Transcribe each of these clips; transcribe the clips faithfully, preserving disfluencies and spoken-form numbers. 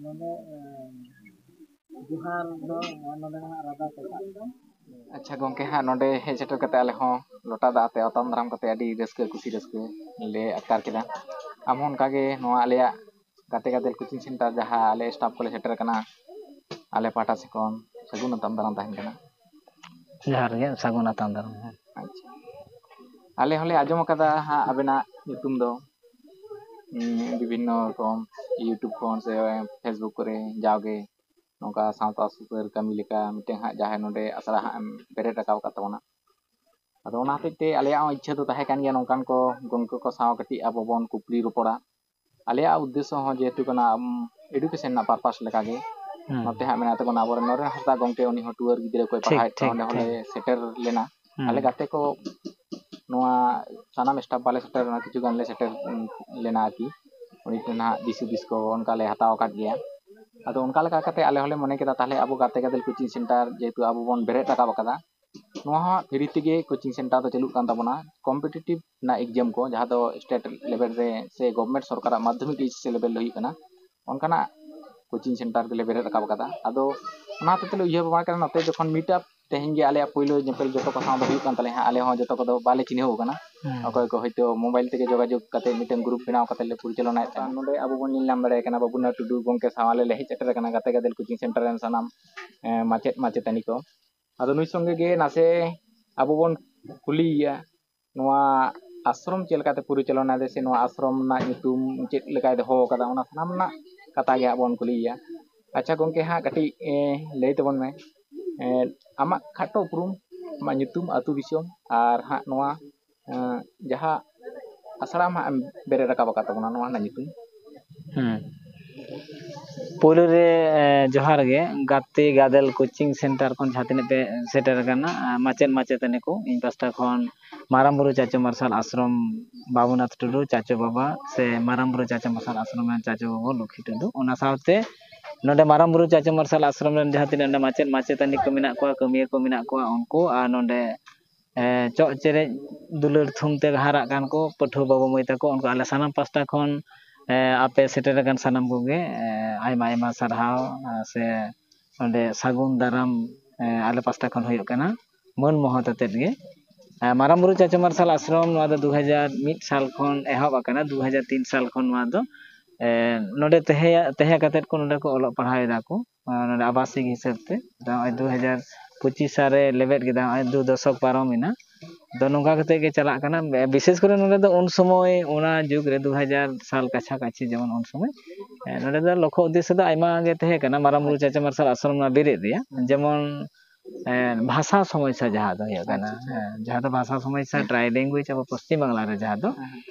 ᱱᱚᱰᱮ ᱡᱚᱦᱟᱨ ᱫᱚ ᱱᱚᱰᱮ ᱦᱟᱸᱜ ᱨᱟᱫᱟ ᱛᱮ᱾ ᱟᱪᱪᱷᱟ ᱜᱚᱢᱠᱮ, ᱦᱟᱸᱜ ᱱᱚᱰᱮ ᱦᱮᱡ ᱥᱮᱴᱮᱨ ᱠᱟᱛᱮ ᱟᱞᱮ ᱦᱚᱸ ᱞᱚᱴᱟ ᱫᱟᱜ ᱟᱛᱮ ᱟᱛᱟᱝ ᱫᱟᱨᱟᱢ ᱠᱟᱛᱮ ᱟᱹᱰᱤ ᱨᱟᱹᱥᱠᱟᱹ ᱠᱩᱥᱤ ᱨᱟᱹᱥᱠᱟᱹ ᱞᱮ ᱟᱴᱠᱟᱨ ᱠᱮᱫᱟ᱾ ᱟᱢ ᱦᱚᱸ ᱚᱱᱠᱟᱜᱮ ᱱᱚᱣᱟ ᱟᱞᱮᱭᱟᱜ ᱜᱟᱛᱮ ᱜᱟᱫᱮᱞ ᱠᱳᱪᱤᱝ ᱥᱮᱱᱴᱟᱨ ᱡᱟᱦᱟᱸ ᱟᱞᱮ ᱥᱴᱟᱯ ᱠᱚᱞᱮ ᱥᱮᱴᱮᱨ ᱟᱠᱟᱱᱟ, ᱟᱞᱮ ᱯᱟᱦᱴᱟ ᱥᱮᱫ ᱠᱷᱚᱱ ᱥᱟᱹᱜᱩᱱ ᱟᱛᱟᱝ ᱫᱟᱨᱟᱢ ᱛᱟᱦᱮᱱ ᱠᱟᱱᱟ᱾ ᱡᱚᱦᱟᱨ ᱜᱮ, ᱥᱟᱹᱜᱩᱱ ᱟᱛᱟᱝ ᱫᱟᱨᱟᱢ᱾ ᱟᱪᱪᱷᱟ, ᱟᱞᱮ ᱦᱚᱸᱞᱮ ᱟᱸᱡᱚᱢ ᱟᱠᱟᱫᱟ ᱦᱟᱸᱜ ᱟᱵᱮᱱᱟᱜ ᱧᱩᱛᱩᱢ ᱫᱚ ᱵᱤᱵᱷᱤᱱᱱᱚ ᱨᱚᱠᱚᱢ YouTube ᱠᱷᱚᱱ ᱥᱮ Facebook ᱠᱚᱨᱮ ᱡᱟᱣᱜᱮ ᱱᱚᱝᱠᱟ ᱥᱟᱶᱛᱟ ᱥᱩᱥᱟᱹᱨ ᱠᱟᱹᱢᱤ ᱞᱮᱠᱟ ᱢᱤᱫᱴᱮᱱ ᱦᱟᱸᱜ ᱡᱟᱦᱟᱸ ᱱᱚᱰᱮ ᱟᱥᱲᱟ ᱦᱟᱸᱜ ᱮᱢ ᱵᱮᱨᱮᱫ ᱨᱟᱠᱟᱵ ᱟᱠᱟᱫ ᱛᱟᱵᱚᱱᱟ᱾ ᱟᱫᱚ ᱚᱱᱟ ᱦᱚᱛᱮᱡ ᱛᱮ ᱟᱞᱮᱭᱟᱜ ᱦᱚᱸ ᱤᱪᱪᱷᱟᱹ ᱫᱚ ᱛᱟᱦᱮᱸ ᱠᱟᱱ ᱜᱮᱭᱟ ᱱᱚᱝᱠᱟᱱ ᱠᱚ ᱜᱚᱢᱠᱮ ᱠᱚ ᱥᱟᱶ ᱠᱟᱹᱴᱤᱡ ᱟᱵᱚ ᱵᱚᱱ ᱠᱩᱯᱞᱤ ᱨᱚᱯᱚᱲᱟ᱾ ᱟᱞᱮᱭᱟᱜ ᱩᱫᱽᱫᱮᱥᱥᱚ ᱦᱚᱸ ᱡᱮᱦᱮᱛᱩ ᱠᱟᱱᱟ ᱮᱰᱩᱠᱮᱥᱚᱱ ᱨᱮᱱᱟᱜ ᱯᱟᱨᱯᱟᱥ ᱞᱮᱠᱟᱜᱮ᱾ ᱦᱩᱸ᱾ ᱱᱚᱛᱮ ᱦᱟᱸᱜ ᱢᱮᱱᱟᱜ ᱛᱟᱵᱚᱱᱟ ᱟᱵᱚᱨᱮᱱ ᱱᱚᱰᱮᱱ ᱦᱟᱸᱥᱫᱟ ᱜᱚᱢᱠᱮ, ᱩᱱᱤ ᱦᱚᱸ ᱴᱩᱣᱟᱹᱨ ᱜᱤᱫᱽᱨᱟᱹ ᱠᱚᱭ ᱴᱷᱤᱠ, ᱯᱟᱲᱦᱟᱣᱮᱫ ᱠᱚᱣᱟ, ᱴᱷᱤᱠ, ᱚᱸᱰᱮ ᱦᱚᱸᱞᱮ ᱴᱷᱤᱠ᱾ ᱥᱮᱴᱮᱨ ᱞᱮᱱᱟ᱾ ᱦᱩᱸ᱾ ᱟᱞᱮ ᱜᱟᱛᱮ ᱠᱚ ᱱᱚᱣᱟ ᱥᱟᱱᱟᱢ ᱥᱴᱟᱯ ᱵᱟᱞᱮ ᱥᱮᱴᱮᱨ ᱞᱮᱱᱟ, ᱠᱤᱪᱷᱩ ᱜᱟᱱ ᱞᱮ ᱥᱮᱴᱮᱨ ᱞᱮᱱᱟ ᱟᱨᱠᱤ᱾ ᱩᱱᱤ ᱴᱷᱮᱱ ᱦᱟᱸᱜ ᱫᱤᱥ ᱦᱩᱫᱤᱥ ᱠᱚ ᱚᱱᱠᱟ ᱞᱮ ᱦᱟᱛᱟᱣ ᱟᱠᱟᱫ ᱜᱮᱭᱟ᱾ ᱟᱫᱚ ᱚᱱᱠᱟ ᱞᱮᱠᱟ ᱠᱟᱛᱮ ᱟᱞᱮ ᱦᱚᱸᱞᱮ ᱢᱚᱱᱮ ᱠᱮᱫᱟ, ᱛᱟᱦᱚᱞᱮ ᱟᱵᱚ ᱜᱟᱛᱮ ᱜᱟᱫᱮᱞ ᱠᱳᱪᱤᱝ ᱥᱮᱱᱴᱟᱨ ᱡᱮᱦᱮᱛᱩ ᱟᱵᱚ ᱵᱚᱱ ᱵᱮᱨᱮᱫ ᱨᱟᱠᱟᱵ ᱟᱠᱟᱫᱟ, ᱱᱚᱣᱟ ᱦᱚᱸ ᱯᱷᱨᱤ ᱛᱮᱜᱮ ᱠᱳᱪᱤᱝ ᱥᱮᱱᱴᱟᱨ ᱫᱚ ᱪᱟᱹᱞᱩᱜ ᱠᱟᱱ ᱛᱟᱵᱚᱱᱟ᱾ ᱠᱚᱢᱯᱤᱴᱤᱴᱤᱵᱷ ᱨᱮᱱᱟᱜ ᱮᱠᱡᱟᱢ ᱠᱚ, ᱡᱟᱦᱟᱸ ᱫᱚ ᱥᱴᱮᱴ ᱞᱮᱵᱮᱞ ᱨᱮ ᱥᱮ ᱜᱚᱵᱷᱢᱮᱱᱴ ᱥᱚᱨᱠᱟᱨᱟᱜ ᱢᱟᱫᱽᱫᱷᱚᱢᱤᱠ ᱮᱭᱤᱪ ᱮᱥ ᱥᱤ ᱞᱮᱵᱮᱞ ᱨᱮ ᱦᱩᱭᱩᱜ ᱠᱟᱱᱟ, ᱚᱱᱠᱟᱱᱟᱜ ᱠᱳᱪᱤᱝ ᱥᱮᱱᱴᱟᱨ ᱜᱮᱞᱮ ᱵᱮᱨᱮᱫ ᱨᱟᱠᱟᱵ ᱟᱠᱟᱫᱟ᱾ ᱟᱫᱚ ᱚᱱᱟ ᱦᱚᱛᱮᱡ ᱛᱮᱞᱮ ᱩᱭᱦᱟᱹᱨ ᱵᱷᱟᱵᱽᱱᱟ ᱠᱟᱱᱟ, ᱱᱚᱛᱮ ᱡᱚᱠᱷᱚᱱ ᱢᱤᱴ ᱟᱯ ᱛᱮᱦᱮᱧ ᱜᱮ ᱟᱞᱮᱭᱟᱜ ᱯᱳᱭᱞᱳ ᱧᱮᱯᱮᱞ ᱡᱚᱛᱚ ᱠᱚ ᱥᱟᱶ ᱫᱚ ᱦᱩᱭᱩᱜ ᱠᱟᱱ ᱛᱟᱞᱮᱭᱟ ᱦᱟᱸᱜ, ᱟᱞᱮ ᱦᱚᱸ ᱡᱚᱛᱚ ᱠᱚᱫᱚ ᱵᱟᱞᱮ ᱪᱤᱱᱦᱟᱹᱣ ᱟᱠᱟᱱᱟ᱾ ᱦᱩᱸ᱾ ᱚᱠᱚᱭ ᱠᱚ ᱦᱚᱭᱛᱳ ᱢᱳᱵᱟᱭᱤᱞ ᱛᱮᱜᱮ ᱡᱳᱜᱟᱡᱳᱜᱽ ᱠᱟᱛᱮ ᱢᱤᱫᱴᱮᱱ ᱜᱨᱩᱯ ᱵᱮᱱᱟᱣ ᱠᱟᱛᱮ ᱞᱮ ᱯᱚᱨᱤᱪᱟᱞᱚᱱᱟᱭᱮᱫ ᱛᱟᱦᱮᱸᱫ᱾ ᱱᱚᱰᱮ ᱟᱵᱚ ᱵᱚᱱ ᱧᱮᱞ ᱧᱟᱢ ᱫᱟᱲᱮᱭᱟᱭ ᱠᱟᱱᱟ ᱵᱟᱵᱩᱱᱟ ᱴᱩᱰᱩ ᱜᱚᱢᱠᱮ ᱥᱟᱶ ᱟᱞᱮ ᱞᱮ ᱦᱮᱡ ᱥᱮᱴᱮᱨ ᱟᱠᱟᱱᱟ, ᱜᱟᱛᱮ ᱜᱟᱫᱮᱞ ᱠᱳᱪᱤᱝ ᱥᱮᱱᱴᱟᱨ ᱨᱮᱱ ᱥᱟᱱᱟᱢ, ᱮᱸ, ᱢᱟᱪᱮᱫ ᱢᱟᱪᱮᱛᱟᱹᱱᱤ ᱠᱚ᱾ ᱟᱫᱚ ᱱᱩᱭ ᱥᱚᱸᱜᱮ ᱜᱮ ᱱᱟᱥᱮ ᱟᱵᱚ ᱵᱚᱱ ᱠᱩᱞᱤᱭᱮᱭᱟ, ᱱᱚᱣᱟ ᱟᱥᱨᱚᱢ ᱪᱮᱫ ᱞᱮᱠᱟᱛᱮ ᱯᱚᱨᱤᱪᱟᱞᱚᱱᱟ ᱮᱫᱟᱭ ᱥᱮ ᱱᱚᱣᱟ ᱟᱥᱨᱚᱢ ᱨᱮᱱᱟᱜ ᱧᱩᱛᱩᱢ ᱪᱮᱫ ᱞᱮᱠᱟᱭ ᱫᱚᱦᱚ ᱟᱠᱟᱫᱟ, ᱚᱱᱟ ᱥᱟᱱᱟᱢ ᱨᱮᱱᱟᱜ ᱠᱟᱛᱷᱟ ᱜᱮ ᱦᱟᱸᱜ ᱵᱚᱱ ᱠᱩᱞᱤᱭᱮᱭᱟ᱾ ᱟᱪᱪᱷᱟ ᱜᱚᱢᱠᱮ, ᱦᱟᱸᱜ ᱠᱟᱹᱴᱤᱡ, ᱮ, ᱞᱟᱹᱭ ᱛᱟᱵᱚᱱ ᱢᱮ, ᱮ, ᱟᱢᱟᱜ ᱠᱷᱟᱴᱚ ᱩᱯᱨᱩᱢ, ᱟᱢᱟᱜ ᱧᱩᱛᱩᱢ, ᱟᱹᱛᱩ ᱫᱤᱥᱚᱢ ᱟᱨ ᱦᱟᱸᱜ ᱱᱚᱣᱟ, ᱮ, ᱡᱟᱦᱟᱸ ᱟᱥᱲᱟ ᱟᱢ ᱦᱟᱸᱜ ᱮᱢ ᱵᱮᱨᱮᱫ ᱨᱟᱠᱟᱵ ᱟᱠᱟᱫ ᱛᱟᱵᱚᱱᱟ, ᱱᱚᱣᱟ ᱨᱮᱱᱟᱜ ᱧᱩᱛᱩᱢ᱾ ᱦᱮᱸ, ᱯᱳᱭᱞᱳ ᱨᱮ, ᱮ, ᱡᱚᱦᱟᱨ ᱜᱮ, ᱜᱟᱛᱮ ᱜᱟᱫᱮᱞ ᱠᱳᱪᱤᱝ ᱥᱮᱱᱴᱟᱨ ᱠᱷᱚᱱ ᱡᱟᱦᱟᱸ ᱛᱤᱱᱟᱹᱜ ᱯᱮ ᱥᱮᱴᱮᱨ ᱟᱠᱟᱱᱟ, ᱮ, ᱢᱟᱪᱮᱫ ᱢᱟᱪᱮᱛᱟᱹᱱᱤ ᱠᱚ, ᱤᱧ ᱯᱟᱥᱴᱟ ᱠᱷᱚᱱ ᱢᱟᱨᱟᱝ ᱵᱩᱨᱩ ᱪᱟᱪᱳ ᱢᱟᱨᱥᱟᱞ ᱟᱥᱨᱚᱢ ᱵᱟᱵᱩᱱᱟᱛᱷ ᱴᱩᱰᱩ, ᱪᱟᱪᱳ ᱵᱟᱵᱟ, ᱥᱮ ᱢᱟᱨᱟᱝ ᱵᱩᱨᱩ ᱪᱟᱪᱳ ᱢᱟᱨᱥᱟᱞ ᱟᱥᱨᱚᱢ ᱨᱮᱱ ᱪᱟᱪᱳ ᱵᱟᱵᱟ ᱞᱚᱠᱠᱷᱤ ᱴᱩᱰᱩ, ᱚᱱᱟ ᱥᱟᱶᱛᱮ ᱱᱚᱰᱮ ᱢᱟᱨᱟᱝ ᱵᱩᱨᱩ ᱪᱟᱪᱳ ᱢᱟᱨᱥᱟᱞ ᱟᱥᱨᱚᱢ ᱨᱮᱱ ᱡᱟᱦᱟᱸ ᱛᱤᱱᱟᱹᱜ ᱱᱚᱰᱮ ᱢᱟᱪᱮᱫ ᱢᱟᱪᱮᱛᱟᱹᱱᱤ ᱠᱚ ᱢᱮᱱᱟᱜ ᱠᱚᱣᱟ, ᱠᱟᱹᱢᱤᱭᱟᱹ ᱠᱚ ᱢᱮᱱᱟᱜ ᱠᱚᱣᱟ, ᱩᱱᱠᱩ ᱟᱨ ᱱᱚᱰᱮ, ᱮ, ᱪᱚᱜ ᱪᱮᱨᱮᱡ ᱫᱩᱞᱟᱹᱲ ᱛᱷᱩᱢ ᱛᱮ ᱦᱟᱨᱟᱜ ᱠᱟᱱ ᱠᱚ ᱯᱟᱹᱴᱷᱩᱣᱟᱹ ᱵᱟᱹᱵᱩ ᱢᱟᱹᱭ ᱛᱟᱠᱚ, ᱩᱱᱠᱩ ᱟᱞᱮ ᱥᱟᱱᱟᱢ ᱯᱟᱥᱴᱟ ᱠᱷᱚᱱ ᱟᱯᱮ ᱥᱮᱴᱮᱨ ᱟᱠᱟᱱ ᱥᱟᱱᱟᱢ ᱠᱚᱜᱮ ᱟᱭᱢᱟ ᱟᱭᱢᱟ ᱥᱟᱨᱦᱟᱣ᱾ ᱥᱮ ᱚᱸᱰᱮ ᱥᱟᱹᱜᱩᱱ ᱫᱟᱨᱟᱢ ᱟᱞᱮ ᱯᱟᱥᱴᱟ ᱠᱷᱚᱱ ᱦᱩᱭᱩᱜ ᱠᱟᱱᱟ, ᱢᱟᱹᱱ ᱢᱚᱦᱚᱛ ᱟᱛᱮᱫ ᱜᱮ᱾ ᱢᱟᱨᱟᱝ ᱵᱩᱨᱩ ᱪᱟᱪᱳ ᱢᱟᱨᱥᱟᱞ ᱟᱥᱨᱚᱢ ᱱᱚᱣᱟ ᱫᱚ ᱫᱩ ᱦᱟᱡᱟᱨ ᱢᱤᱫ ᱥᱟᱞ ᱠᱷᱚᱱ ᱮᱦᱚᱵ ᱟᱠᱟᱱᱟ᱾ ᱫᱩ ᱦᱟᱡᱟᱨ ᱛᱤᱱ ᱥᱟᱞ ᱠᱷᱚᱱ ᱱᱚᱣᱟ ᱫᱚ ᱱᱚᱰᱮ ᱛᱟᱦᱮᱸ ᱛᱟᱦᱮᱸ ᱠᱟᱛᱮᱫ ᱠᱚ ᱱᱚᱰᱮ ᱠᱚ ᱚᱞᱚᱜ ᱯᱟᱲᱦᱟᱣ ᱮᱫᱟ ᱠᱚ, ᱱᱚᱰᱮ ᱟᱵᱟᱥᱤᱠ ᱦᱤᱥᱟᱹᱵ ᱛᱮ᱾ ᱱᱚᱜᱼᱚᱭ ᱫᱩ ᱦᱟᱡᱟᱨ ᱯᱚᱸᱪᱤᱥ ᱥᱟᱞ ᱨᱮ ᱞᱮᱵᱮᱫ ᱠᱮᱫᱟ, ᱱᱚᱜᱼᱚᱭ ᱫᱩ ᱫᱚᱥᱚᱠ ᱯᱟᱨᱚᱢ ᱮᱱᱟ᱾ ᱟᱫᱚ ᱱᱚᱝᱠᱟ ᱠᱟᱛᱮᱫ ᱜᱮ ᱪᱟᱞᱟᱜ ᱠᱟᱱᱟ᱾ ᱵᱤᱥᱮᱥ ᱠᱚᱨᱮ ᱱᱚᱰᱮ ᱫᱚ ᱩᱱ ᱥᱚᱢᱚᱭ, ᱚᱱᱟ ᱡᱩᱜᱽ ᱨᱮ ᱫᱩ ᱦᱟᱡᱟᱨ ᱥᱟᱞ ᱠᱟᱪᱷᱟ ᱠᱟᱪᱷᱤ, ᱡᱮᱢᱚᱱ ᱩᱱ ᱥᱚᱢᱚᱭ ᱱᱚᱰᱮ ᱫᱚ ᱞᱚᱠᱠᱷᱚ ᱩᱫᱽᱫᱮᱥᱥᱚ ᱫᱚ ᱟᱭᱢᱟ ᱜᱮ ᱛᱟᱦᱮᱸ ᱠᱟᱱᱟ ᱢᱟᱨᱟᱝ ᱵᱩᱨᱩ ᱪᱟᱪᱳ ᱢᱟᱨᱥᱟᱞ ᱟᱥᱨᱚᱢ ᱱᱚᱣᱟ ᱵᱮᱨᱮᱫ ᱨᱮᱭᱟᱜ᱾ ᱡᱮᱢᱚᱱ ᱵᱷᱟᱥᱟ ᱥᱚᱢᱚᱥᱥᱟ ᱡᱟᱦᱟᱸ ᱫᱚ ᱦᱩᱭᱩᱜ ᱠᱟᱱᱟ, ᱡᱟᱦᱟᱸ ᱫᱚ ᱵᱷᱟᱥᱟ ᱥᱚᱢᱚᱥᱥᱟ, tri language ᱟᱵᱚ ᱯᱚᱥᱪᱤᱢ ᱵᱟᱝᱞᱟ ᱨᱮ ᱡᱟᱦᱟᱸ ᱫᱚ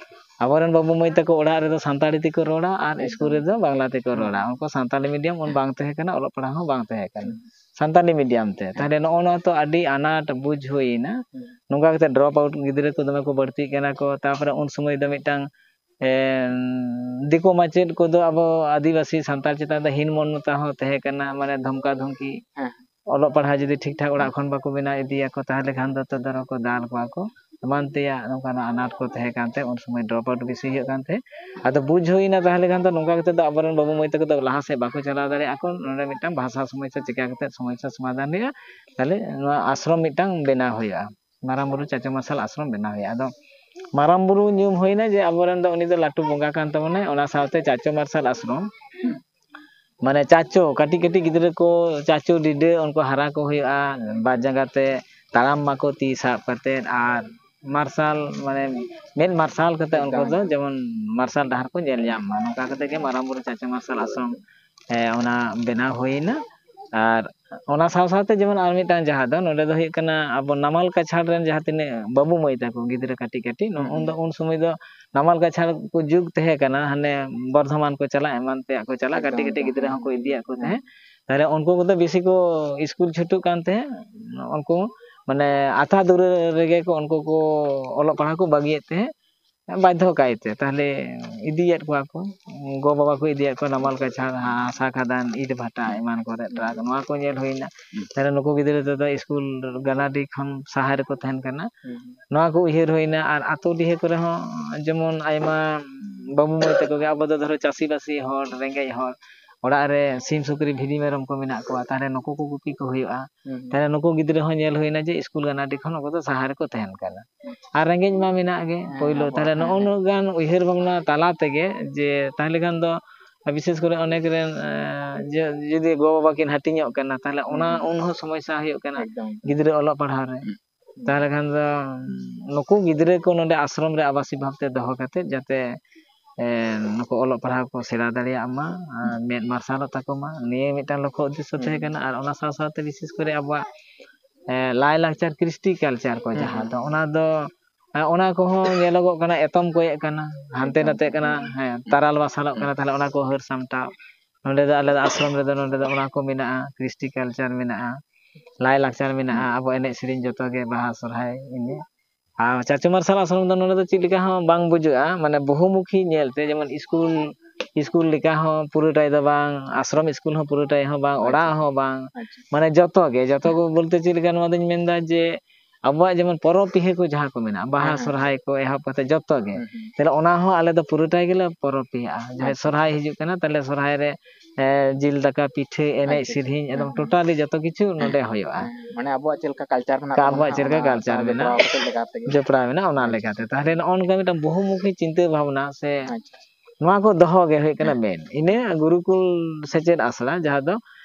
ᱟᱵᱚᱨᱮᱱ ᱵᱟᱹᱵᱩ ᱢᱟᱹᱭ ᱛᱟᱠᱚ ᱚᱲᱟᱜ ᱨᱮᱫᱚ ᱥᱟᱱᱛᱟᱲᱤ ᱛᱮᱠᱚ ᱨᱚᱲᱟ ᱟᱨ ᱥᱠᱩᱞ ᱨᱮᱫᱚ ᱵᱟᱝᱞᱟ ᱛᱮᱠᱚ ᱨᱚᱲᱟ᱾ ᱩᱱᱠᱩ ᱥᱟᱱᱛᱟᱲᱤ ᱢᱤᱰᱤᱭᱟᱢ ᱩᱱ ᱵᱟᱝ ᱛᱟᱦᱮᱸ ᱠᱟᱱᱟ, ᱚᱞᱚᱜ ᱯᱟᱲᱦᱟᱣ ᱦᱚᱸ ᱵᱟᱝ ᱛᱟᱦᱮᱸ ᱠᱟᱱᱟ ᱥᱟᱱᱛᱟᱲᱤ ᱢᱤᱰᱤᱭᱟᱢ ᱛᱮ᱾ ᱛᱟᱦᱞᱮ ᱱᱚᱜᱼᱚ ᱱᱚᱣᱟ ᱛᱚ ᱟᱹᱰᱤ ᱟᱱᱟᱴ ᱵᱩᱡᱽ ᱦᱩᱭᱱᱟ᱾ ᱱᱚᱝᱠᱟ ᱠᱟᱛᱮ drop out ᱜᱤᱫᱽᱨᱟᱹ ᱠᱚ ᱫᱚᱢᱮ ᱠᱚ ᱵᱟᱹᱲᱛᱤᱜ ᱠᱟᱱᱟ ᱠᱚ᱾ ᱛᱟᱨᱯᱚᱨᱮ ᱩᱱ ᱥᱚᱢᱚᱭ ᱫᱚ ᱢᱤᱫᱴᱟᱝ ᱫᱤᱠᱩ ᱢᱟᱪᱮᱫ ᱠᱚᱫᱚ ᱟᱵᱚ ᱟᱹᱫᱤᱵᱟᱹᱥᱤ ᱥᱟᱱᱛᱟᱲ ᱪᱮᱛᱟᱱ ᱨᱮ ᱦᱤᱱ ᱢᱚᱱᱚᱛᱟ ᱦᱚᱸ ᱛᱟᱦᱮᱸ ᱠᱟᱱᱟ, ᱢᱟᱱᱮ ᱫᱷᱚᱢᱠᱟ ᱫᱷᱚᱢᱠᱤ᱾ ᱚᱞᱚᱜ ᱯᱟᱲᱦᱟᱣ ᱡᱩᱫᱤ ᱴᱷᱤᱠ ᱴᱷᱟᱠ ᱚᱲᱟᱜ ᱠᱷᱚᱱ ᱵᱟᱠᱚ ᱵᱮᱱᱟᱣ ᱤᱫᱤᱭᱟᱠᱚ, ᱛᱟᱦᱚᱞᱮ ᱠᱷᱟᱱ ᱫᱚ ᱛᱚᱫᱚᱨᱚ ᱠᱚ ᱫᱟᱞ ᱠᱚᱣᱟ ᱠᱚ, ᱮᱢᱟᱱ ᱛᱮᱭᱟᱜ ᱱᱚᱝᱠᱟᱱᱟᱜ ᱟᱱᱟᱴ ᱠᱚ ᱛᱟᱦᱮᱸ ᱠᱟᱱᱛᱮ ᱩᱱ ᱥᱚᱢᱚᱭ drop out ᱵᱮᱥᱤ ᱦᱩᱭᱩᱜ ᱠᱟᱱ ᱛᱟᱦᱮᱸᱫ᱾ ᱟᱫᱚ ᱵᱩᱡᱽ ᱦᱩᱭᱱᱟ, ᱛᱟᱦᱚᱞᱮ ᱠᱷᱟᱱ ᱫᱚ ᱱᱚᱝᱠᱟ ᱠᱟᱛᱮ ᱫᱚ ᱟᱵᱚᱨᱮᱱ ᱵᱟᱹᱵᱩ ᱢᱟᱹᱭ ᱛᱟᱠᱚ ᱫᱚ ᱞᱟᱦᱟ ᱥᱮᱫ ᱵᱟᱠᱚ ᱪᱟᱞᱟᱣ ᱫᱟᱲᱮᱭᱟᱜᱼᱟ ᱠᱚ᱾ ᱱᱚᱰᱮ ᱢᱤᱫᱴᱟᱝ ᱵᱷᱟᱥᱟ ᱥᱚᱢᱚᱥᱥᱟ ᱪᱤᱠᱟ ᱠᱟᱛᱮ ᱥᱚᱢᱚᱥᱥᱟ ᱥᱚᱢᱟᱫᱷᱟᱱ ᱦᱩᱭᱩᱜᱼᱟ, ᱛᱟᱦᱚᱞᱮ ᱱᱚᱣᱟ ᱟᱥᱨᱚᱢ ᱢᱤᱫᱴᱟᱝ ᱵᱮᱱᱟᱣ ᱦᱩᱭᱩᱜᱼᱟ, ᱢᱟᱨᱟᱝ ᱵᱩᱨᱩ ᱪᱟᱪᱳ ᱢᱟᱨᱥᱟᱞ ᱟᱥᱨᱚᱢ ᱵᱮᱱᱟᱣ ᱦᱩᱭᱩᱜᱼᱟ᱾ ᱟᱫᱚ ᱢᱟᱨᱟᱝ ᱵᱩᱨᱩ ᱧᱩᱢ ᱦᱩᱭᱱᱟ ᱡᱮ ᱟᱵᱚᱨᱮᱱ ᱫᱚ ᱩᱱᱤ ᱫᱚ ᱞᱟᱹᱴᱩ ᱵᱚᱸᱜᱟ ᱠᱟᱱ ᱛᱟᱵᱚᱱᱟᱭ, ᱚᱱᱟ ᱥᱟᱶᱛᱮ ᱪᱟᱪᱳ ᱢᱟᱨᱥᱟᱞ ᱟᱥᱨᱚᱢ, ᱢᱟᱱᱮ ᱪᱟᱪᱳ, ᱠᱟᱹᱴᱤᱡ ᱠᱟᱹᱴᱤᱡ ᱜᱤᱫᱽᱨᱟᱹ ᱠᱚ ᱪᱟᱪᱳ ᱰᱤᱰᱟᱹ, ᱩᱱᱠᱩ ᱦᱟᱨᱟ ᱠᱚ ᱦᱩᱭᱩᱜᱼᱟ, ᱵᱟᱨ ᱡᱟᱸᱜᱟ ᱛᱮ ᱛᱟᱲᱟᱢ ᱢᱟᱠᱚ ᱛᱤ ᱥᱟᱵ ᱠᱟᱛᱮᱫ, ᱟᱨ ᱢᱟᱨᱥᱟᱞ, ᱢᱟᱱᱮ ᱢᱮᱫ ᱢᱟᱨᱥᱟᱞ ᱠᱟᱛᱮ ᱩᱱᱠᱩ ᱫᱚ ᱡᱮᱢᱚᱱ ᱢᱟᱨᱥᱟᱞ ᱰᱟᱦᱟᱨ ᱠᱚ ᱧᱮᱞ ᱧᱟᱢ ᱢᱟ, ᱱᱚᱝᱠᱟ ᱠᱟᱛᱮ ᱜᱮ ᱢᱟᱨᱟᱝ ᱵᱩᱨᱩ ᱪᱟᱪᱳ ᱢᱟᱨᱥᱟᱞ ᱟᱥᱨᱚᱢ, ᱦᱮᱸ, ᱚᱱᱟ ᱵᱮᱱᱟᱣ ᱦᱩᱭᱱᱟ᱾ ᱟᱨ ᱚᱱᱟ ᱥᱟᱶ ᱥᱟᱶᱛᱮ ᱡᱮᱢᱚᱱ ᱟᱨ ᱢᱤᱫᱴᱟᱝ ᱡᱟᱦᱟᱸ ᱫᱚ ᱱᱚᱰᱮ ᱫᱚ ᱦᱩᱭᱩᱜ ᱠᱟᱱᱟ ᱟᱵᱚ ᱱᱟᱢᱟᱞ ᱠᱟᱪᱷᱟᱲ ᱨᱮᱱ ᱡᱟᱦᱟᱸ ᱛᱤᱱᱟᱹᱜ ᱵᱟᱹᱵᱩ ᱢᱟᱹᱭ ᱛᱟᱠᱚ ᱜᱤᱫᱽᱨᱟᱹ ᱠᱟᱹᱴᱤᱡ ᱠᱟᱹᱴᱤᱡ, ᱱᱚ-, ᱩᱱ ᱫᱚ ᱩᱱ ᱥᱚᱢᱚᱭ ᱫᱚ ᱱᱟᱢᱟᱞ ᱠᱟᱪᱷᱟᱲ ᱠᱚ ᱡᱩᱜᱽ ᱛᱟᱦᱮᱸ ᱠᱟᱱᱟ, ᱦᱟᱱᱮ ᱵᱚᱨᱫᱷᱚᱢᱟᱱ ᱠᱚ ᱪᱟᱞᱟᱜ, ᱮᱢᱟᱱ ᱛᱮᱭᱟᱜ ᱠᱚ ᱪᱟᱞᱟᱜ, ᱠᱟᱹᱴᱤᱡ ᱠᱟᱹᱴᱤᱡ ᱜᱤᱫᱽᱨᱟᱹ ᱦᱚᱸᱠᱚ ᱤᱫᱤᱭᱮᱫ ᱠᱚ ᱛᱟᱦᱮᱸᱫ᱾ ᱛᱟᱦᱞᱮ ᱩᱱᱠᱩ ᱠᱚᱫᱚ ᱵᱮᱥᱤ ᱠᱚ ᱥᱠᱩᱞ ᱪᱷᱩᱴᱩᱜ ᱠᱟᱱ ᱛᱟᱦᱮᱸᱫ, ᱩᱱᱠᱩ ᱢᱟᱱᱮ ᱟᱛᱟ ᱫᱩᱨᱟᱹ ᱨᱮᱜᱮ ᱠᱚ ᱩᱱᱠᱩ ᱠᱚ ᱚᱞᱚᱜ ᱯᱟᱲᱦᱟᱜ ᱠᱚ ᱵᱟᱹᱜᱤᱭᱮᱫ ᱛᱟᱦᱮᱸᱫ ᱵᱟᱫᱽᱫᱷᱚ ᱠᱟᱭᱛᱮ᱾ ᱛᱟᱦᱞᱮ ᱤᱫᱤᱭᱮᱫ ᱠᱚᱣᱟ ᱠᱚ, ᱜᱚ ᱵᱟᱵᱟ ᱠᱚ ᱤᱫᱤᱭᱮᱫ ᱠᱚᱣᱟ ᱱᱟᱢᱟᱞ ᱠᱟᱪᱷᱟᱲ, ᱦᱟᱥᱟ ᱠᱷᱟᱫᱟᱱ, ᱤᱴ ᱵᱷᱟᱴᱟ ᱮᱢᱟᱱ ᱠᱚᱨᱮ ᱴᱨᱟᱠ, ᱱᱚᱣᱟ ᱠᱚ ᱧᱮᱞ ᱦᱩᱭᱱᱟ᱾ ᱛᱟᱦᱞᱮ ᱱᱩᱠᱩ ᱜᱤᱫᱽᱨᱟᱹ ᱛᱮᱫᱚ ᱥᱠᱩᱞ ᱜᱟᱱᱟᱰᱤ ᱠᱷᱚᱱ ᱥᱟᱦᱟ ᱨᱮᱠᱚ ᱛᱟᱦᱮᱱ ᱠᱟᱱᱟ᱾ ᱱᱚᱣᱟ ᱠᱚ ᱩᱭᱦᱟᱹᱨ ᱦᱩᱭᱱᱟ᱾ ᱟᱨ ᱟᱛᱳ ᱰᱤᱦᱟᱹ ᱠᱚᱨᱮ ᱦᱚᱸ ᱡᱮᱢᱚᱱ ᱟᱭᱢᱟ ᱵᱟᱹᱵᱩ ᱢᱟᱹᱭ ᱛᱟᱠᱚ ᱜᱮ, ᱟᱵᱚ ᱫᱚ ᱫᱷᱚᱨᱚ ᱪᱟᱹᱥᱤᱵᱟᱹᱥᱤ ᱦᱚᱲ, ᱨᱮᱸᱜᱮᱡ ᱦᱚᱲ, ᱚᱲᱟᱜ ᱨᱮ ᱥᱤᱢ ᱥᱩᱠᱨᱤ ᱵᱷᱤᱰᱤ ᱢᱮᱨᱚᱢ ᱠᱚ ᱢᱮᱱᱟᱜ ᱠᱚᱣᱟ, ᱛᱟᱦᱚᱞᱮ ᱱᱩᱠᱩ ᱠᱚ ᱜᱩᱯᱤ ᱠᱚ ᱦᱩᱭᱩᱜᱼᱟ᱾ ᱛᱟᱦᱚᱞᱮ ᱱᱩᱠᱩ ᱜᱤᱫᱽᱨᱟᱹ ᱦᱚᱸ ᱧᱮᱞ ᱦᱩᱭᱱᱟ ᱡᱮ ᱥᱠᱩᱞ ᱜᱟᱱᱟᱰᱤ ᱠᱷᱚᱱ ᱩᱱᱠᱩ ᱫᱚ ᱥᱟᱦᱟ ᱨᱮᱠᱚ ᱛᱟᱦᱮᱱ ᱠᱟᱱᱟ᱾ ᱟᱨ ᱨᱮᱸᱜᱮᱡ ᱢᱟ ᱢᱮᱱᱟᱜ ᱜᱮ᱾ ᱦᱮᱸ, ᱯᱳᱭᱞᱳ ᱟᱵᱚᱣᱟᱜ, ᱛᱟᱦᱚᱞᱮ ᱦᱮᱸ, ᱱᱚᱜᱼᱚ ᱦᱮᱸ᱾ ᱱᱩᱱᱟᱹᱜ ᱜᱟᱱ ᱩᱭᱦᱟᱹᱨ ᱵᱷᱟᱵᱽᱱᱟ ᱛᱟᱞᱟ ᱛᱮᱜᱮ, ᱡᱮ ᱛᱟᱦᱚᱞᱮ ᱠᱷᱟᱱ ᱫᱚ ᱵᱤᱥᱮᱥ ᱠᱚᱨᱮ ᱚᱱᱮᱠ ᱨᱮᱱ, ᱮᱸ, ᱡᱮ, ᱡᱩᱫᱤ ᱜᱚ ᱵᱟᱵᱟ ᱠᱤᱱ ᱦᱟᱹᱴᱤᱧᱚᱜ ᱠᱟᱱᱟ, ᱛᱟᱦᱚᱞᱮ ᱚᱱᱟ ᱦᱩᱸ᱾ ᱩᱱ ᱦᱚᱸ ᱥᱚᱢᱚᱥᱥᱟ ᱦᱩᱭᱩᱜ ᱠᱟᱱᱟ ᱮᱠᱫᱚᱢ᱾ ᱜᱤᱫᱽᱨᱟᱹ ᱚᱞᱚᱜ ᱯᱟᱲᱦᱟᱣ ᱨᱮ᱾ ᱦᱩᱸ᱾ ᱛᱟᱦᱚᱞᱮ ᱠᱷᱟᱱ ᱫᱚ ᱱᱩᱠᱩ ᱜᱤᱫᱽᱨᱟᱹ ᱠᱚ ᱱᱚᱰᱮ ᱟᱥᱨᱚᱢ ᱨᱮ ᱟᱵᱟᱥᱤᱠ ᱵᱷᱟᱵᱽ ᱛᱮ ᱫᱚᱦᱚ ᱠᱟᱛᱮ ᱡᱟᱛᱮ, ᱮᱸ, ᱱᱩᱠᱩ ᱚᱞᱚᱜ ᱯᱟᱲᱦᱟᱣ ᱠᱚ ᱥᱮᱬᱟ ᱫᱟᱲᱮᱭᱟᱜ ᱢᱟ, ᱟᱨ ᱦᱩᱸ᱾ ᱢᱮᱫ ᱢᱟᱨᱥᱟᱞᱚᱜ ᱛᱟᱠᱚ ᱢᱟ, ᱱᱤᱭᱟᱹ ᱢᱤᱫᱴᱟᱝ ᱞᱚᱠᱠᱷᱚ ᱩᱫᱽᱫᱮᱥᱥᱚ ᱦᱩᱸ᱾ ᱛᱟᱦᱮᱸ ᱠᱟᱱᱟ᱾ ᱟᱨ ᱚᱱᱟ ᱥᱟᱶ ᱥᱟᱶᱛᱮ ᱵᱤᱥᱮᱥ ᱠᱚᱨᱮ ᱟᱵᱚᱣᱟᱜ, ᱮᱸ, ᱞᱟᱭᱼᱞᱟᱠᱪᱟᱨ, ᱠᱨᱤᱥᱴᱤ ᱠᱟᱞᱪᱟᱨ ᱠᱚ ᱦᱩᱸ, ᱡᱟᱦᱟᱸ ᱦᱩᱸ᱾ ᱫᱚ, ᱚᱱᱟ ᱫᱚ, ᱮᱸ, ᱚᱱᱟ ᱠᱚᱦᱚᱸ ᱧᱮᱞᱚᱜᱚᱜ ᱠᱟᱱᱟ, ᱮᱛᱚᱢ ᱠᱚᱭᱮᱜ ᱠᱟᱱᱟ, ᱦᱟᱱᱛᱮ ᱮᱠᱫᱚᱢ, ᱱᱟᱛᱮᱜ ᱠᱟᱱᱟ, ᱮᱠᱫᱚᱢ᱾ ᱦᱮᱸ, ᱛᱟᱨᱟᱞ ᱵᱟᱥᱟᱞᱚᱜ ᱦᱩᱸ᱾ ᱠᱟᱱᱟ᱾ ᱛᱟᱦᱚᱞᱮ ᱚᱱᱟ ᱠᱚ ᱦᱟᱹᱨ ᱥᱟᱢᱴᱟᱣ, ᱱᱚᱸᱰᱮ ᱫᱚ ᱟᱞᱮ ᱫᱚ ᱟᱥᱨᱚᱢ ᱨᱮᱫᱚ ᱱᱚᱸᱰᱮ ᱫᱚ ᱚᱱᱟ ᱠᱚ ᱢᱮᱱᱟᱜᱼᱟ, ᱠᱨᱤᱥᱴᱤ ᱠᱟᱞᱪᱟᱨ ᱢᱮᱱᱟᱜᱼᱟ, ᱞᱟᱭᱼᱞᱟᱠᱪᱟᱨ ᱢᱮᱱᱟᱜᱼᱟ, ᱦᱩᱸ᱾ ᱟᱵᱚ ᱮᱱᱮᱡ ᱥᱮᱨᱮᱧ ᱡᱚᱛᱚ ᱜᱮ, ᱵᱟᱦᱟ, ᱥᱚᱨᱦᱟᱭ, ᱤᱱᱟᱹ᱾ ᱟᱨ ᱪᱟᱪᱳ ᱢᱟᱨᱥᱟᱞ ᱟᱥᱨᱚᱢ ᱫᱚ ᱱᱚᱸᱰᱮ ᱫᱚ ᱪᱮᱫ ᱞᱮᱠᱟ ᱦᱚᱸ ᱵᱟᱝ ᱵᱩᱡᱩᱜᱼᱟ, ᱢᱟᱱᱮ ᱵᱚᱦᱩᱢᱩᱠᱷᱤ ᱧᱮᱞᱛᱮ, ᱡᱮᱢᱚᱱ ᱥᱠᱩᱞ, ᱥᱠᱩᱞ ᱞᱮᱠᱟ ᱦᱚᱸ ᱯᱩᱨᱟᱹᱴᱟᱭ ᱫᱚ ᱵᱟᱝ, ᱟᱥᱨᱚᱢ ᱥᱠᱩᱞ ᱦᱚᱸ ᱯᱩᱨᱟᱹᱴᱟᱭ ᱦᱚᱸ ᱵᱟᱝ, ᱚᱲᱟᱜ ᱟᱪᱪᱷᱟ᱾ ᱦᱚᱸ ᱵᱟᱝ, ᱟᱪᱪᱷᱟ᱾ ᱢᱟᱱᱮ ᱡᱚᱛᱚ ᱜᱮ, ᱡᱚᱛᱚ ᱦᱮᱸ᱾ ᱠᱚ ᱵᱚᱞᱛᱮ ᱪᱮᱫ ᱞᱮᱠᱟ, ᱱᱚᱣᱟ ᱫᱚᱧ ᱢᱮᱱᱫᱟ ᱡᱮ ᱟᱵᱚᱣᱟᱜ ᱡᱮᱢᱚᱱ ᱯᱚᱨᱚᱵᱽ ᱯᱤᱦᱟᱹ ᱠᱚ ᱡᱟᱦᱟᱸ ᱠᱚ ᱢᱮᱱᱟᱜᱼᱟ, ᱵᱟᱦᱟ ᱦᱮᱸ, ᱦᱮᱸ, ᱥᱚᱨᱦᱟᱭ ᱦᱮᱸ᱾ ᱠᱚ ᱮᱦᱚᱵ ᱠᱟᱛᱮ ᱡᱚᱛᱚ ᱜᱮ, ᱦᱩᱸ, ᱦᱩᱸ᱾ ᱛᱟᱦᱞᱮ ᱚᱱᱟ ᱦᱚᱸ ᱟᱞᱮ ᱫᱚ ᱯᱩᱨᱟᱹᱴᱟᱭ ᱜᱮᱞᱮ ᱯᱚᱨᱚᱵᱽ ᱯᱤᱦᱟᱹᱜᱼᱟ᱾ ᱡᱟᱦᱟᱸᱭ ᱟᱪᱪᱷᱟ᱾ ᱥᱚᱨᱦᱟᱭ ᱦᱤᱡᱩᱜ ᱠᱟᱱᱟ, ᱛᱟᱦᱞᱮ ᱥᱚᱨᱦᱟᱭ ᱨᱮ, ᱮ, ᱡᱤᱞ ᱫᱟᱠᱟ, ᱯᱤᱴᱷᱟᱹ, ᱮᱱᱮᱡ, ᱟᱪᱪᱷᱟ, ᱟᱪᱪᱷᱟ᱾ ᱥᱮᱨᱮᱧ, ᱦᱩᱸ, ᱮᱠᱫᱚᱢ ᱦᱩᱸ᱾ ᱴᱳᱴᱟᱞᱤ ᱡᱚᱛᱚ ᱠᱤᱪᱷᱩ ᱦᱩᱸ᱾ ᱱᱚᱰᱮ ᱦᱩᱭᱩᱜᱼᱟ᱾ ᱦᱩᱸ, ᱢᱟᱱᱮ ᱟᱵᱚᱣᱟᱜ ᱪᱮᱫ ᱞᱮᱠᱟ ᱠᱟᱞᱪᱟᱨ ᱢᱮᱱᱟᱜ ᱠᱟ-, ᱛᱟᱵᱚᱱᱟ, ᱟᱵᱚᱣᱟᱜ ᱪᱮᱫ ᱚᱱᱟ ᱞᱮᱠᱟ ᱠᱟᱞᱪᱟᱨ ᱠᱟᱛᱮ ᱜᱮ ᱡᱚᱯᱲᱟᱣ ᱠᱚᱨᱟᱣ ᱠᱟᱛᱮ ᱞᱮᱠᱟ ᱛᱮᱜᱮ᱾ ᱡᱚᱯᱲᱟᱣ ᱢᱮᱱᱟᱜᱼᱟ, ᱚᱱᱟ ᱟᱪᱪᱷᱟ, ᱞᱮᱠᱟᱛᱮ᱾ ᱟᱪᱪᱷᱟ᱾ ᱛᱟᱦᱞᱮ ᱱᱚᱜᱼᱚ ᱱᱚᱝᱠᱟ ᱢᱤᱫᱴᱟᱝ ᱵᱚᱦᱩᱢᱩᱠᱷᱤ ᱪᱤᱱᱛᱟᱹ ᱵᱷᱟᱵᱽᱱᱟ ᱥᱮ ᱟᱪᱪᱷᱟ᱾ ᱱᱚᱣᱟ ᱠᱚ ᱫᱚᱦᱚ ᱜᱮ ᱦᱩᱭᱩᱜ ᱠᱟᱱᱟ ᱦᱮᱸ᱾ ᱢᱮᱱ᱾ ᱤᱱᱟᱹ ᱜᱩᱨᱩᱠᱩᱞ ᱥᱮᱪᱮᱫ ᱟᱥᱲᱟ, ᱡᱟᱦᱟᱸ ᱫᱚ,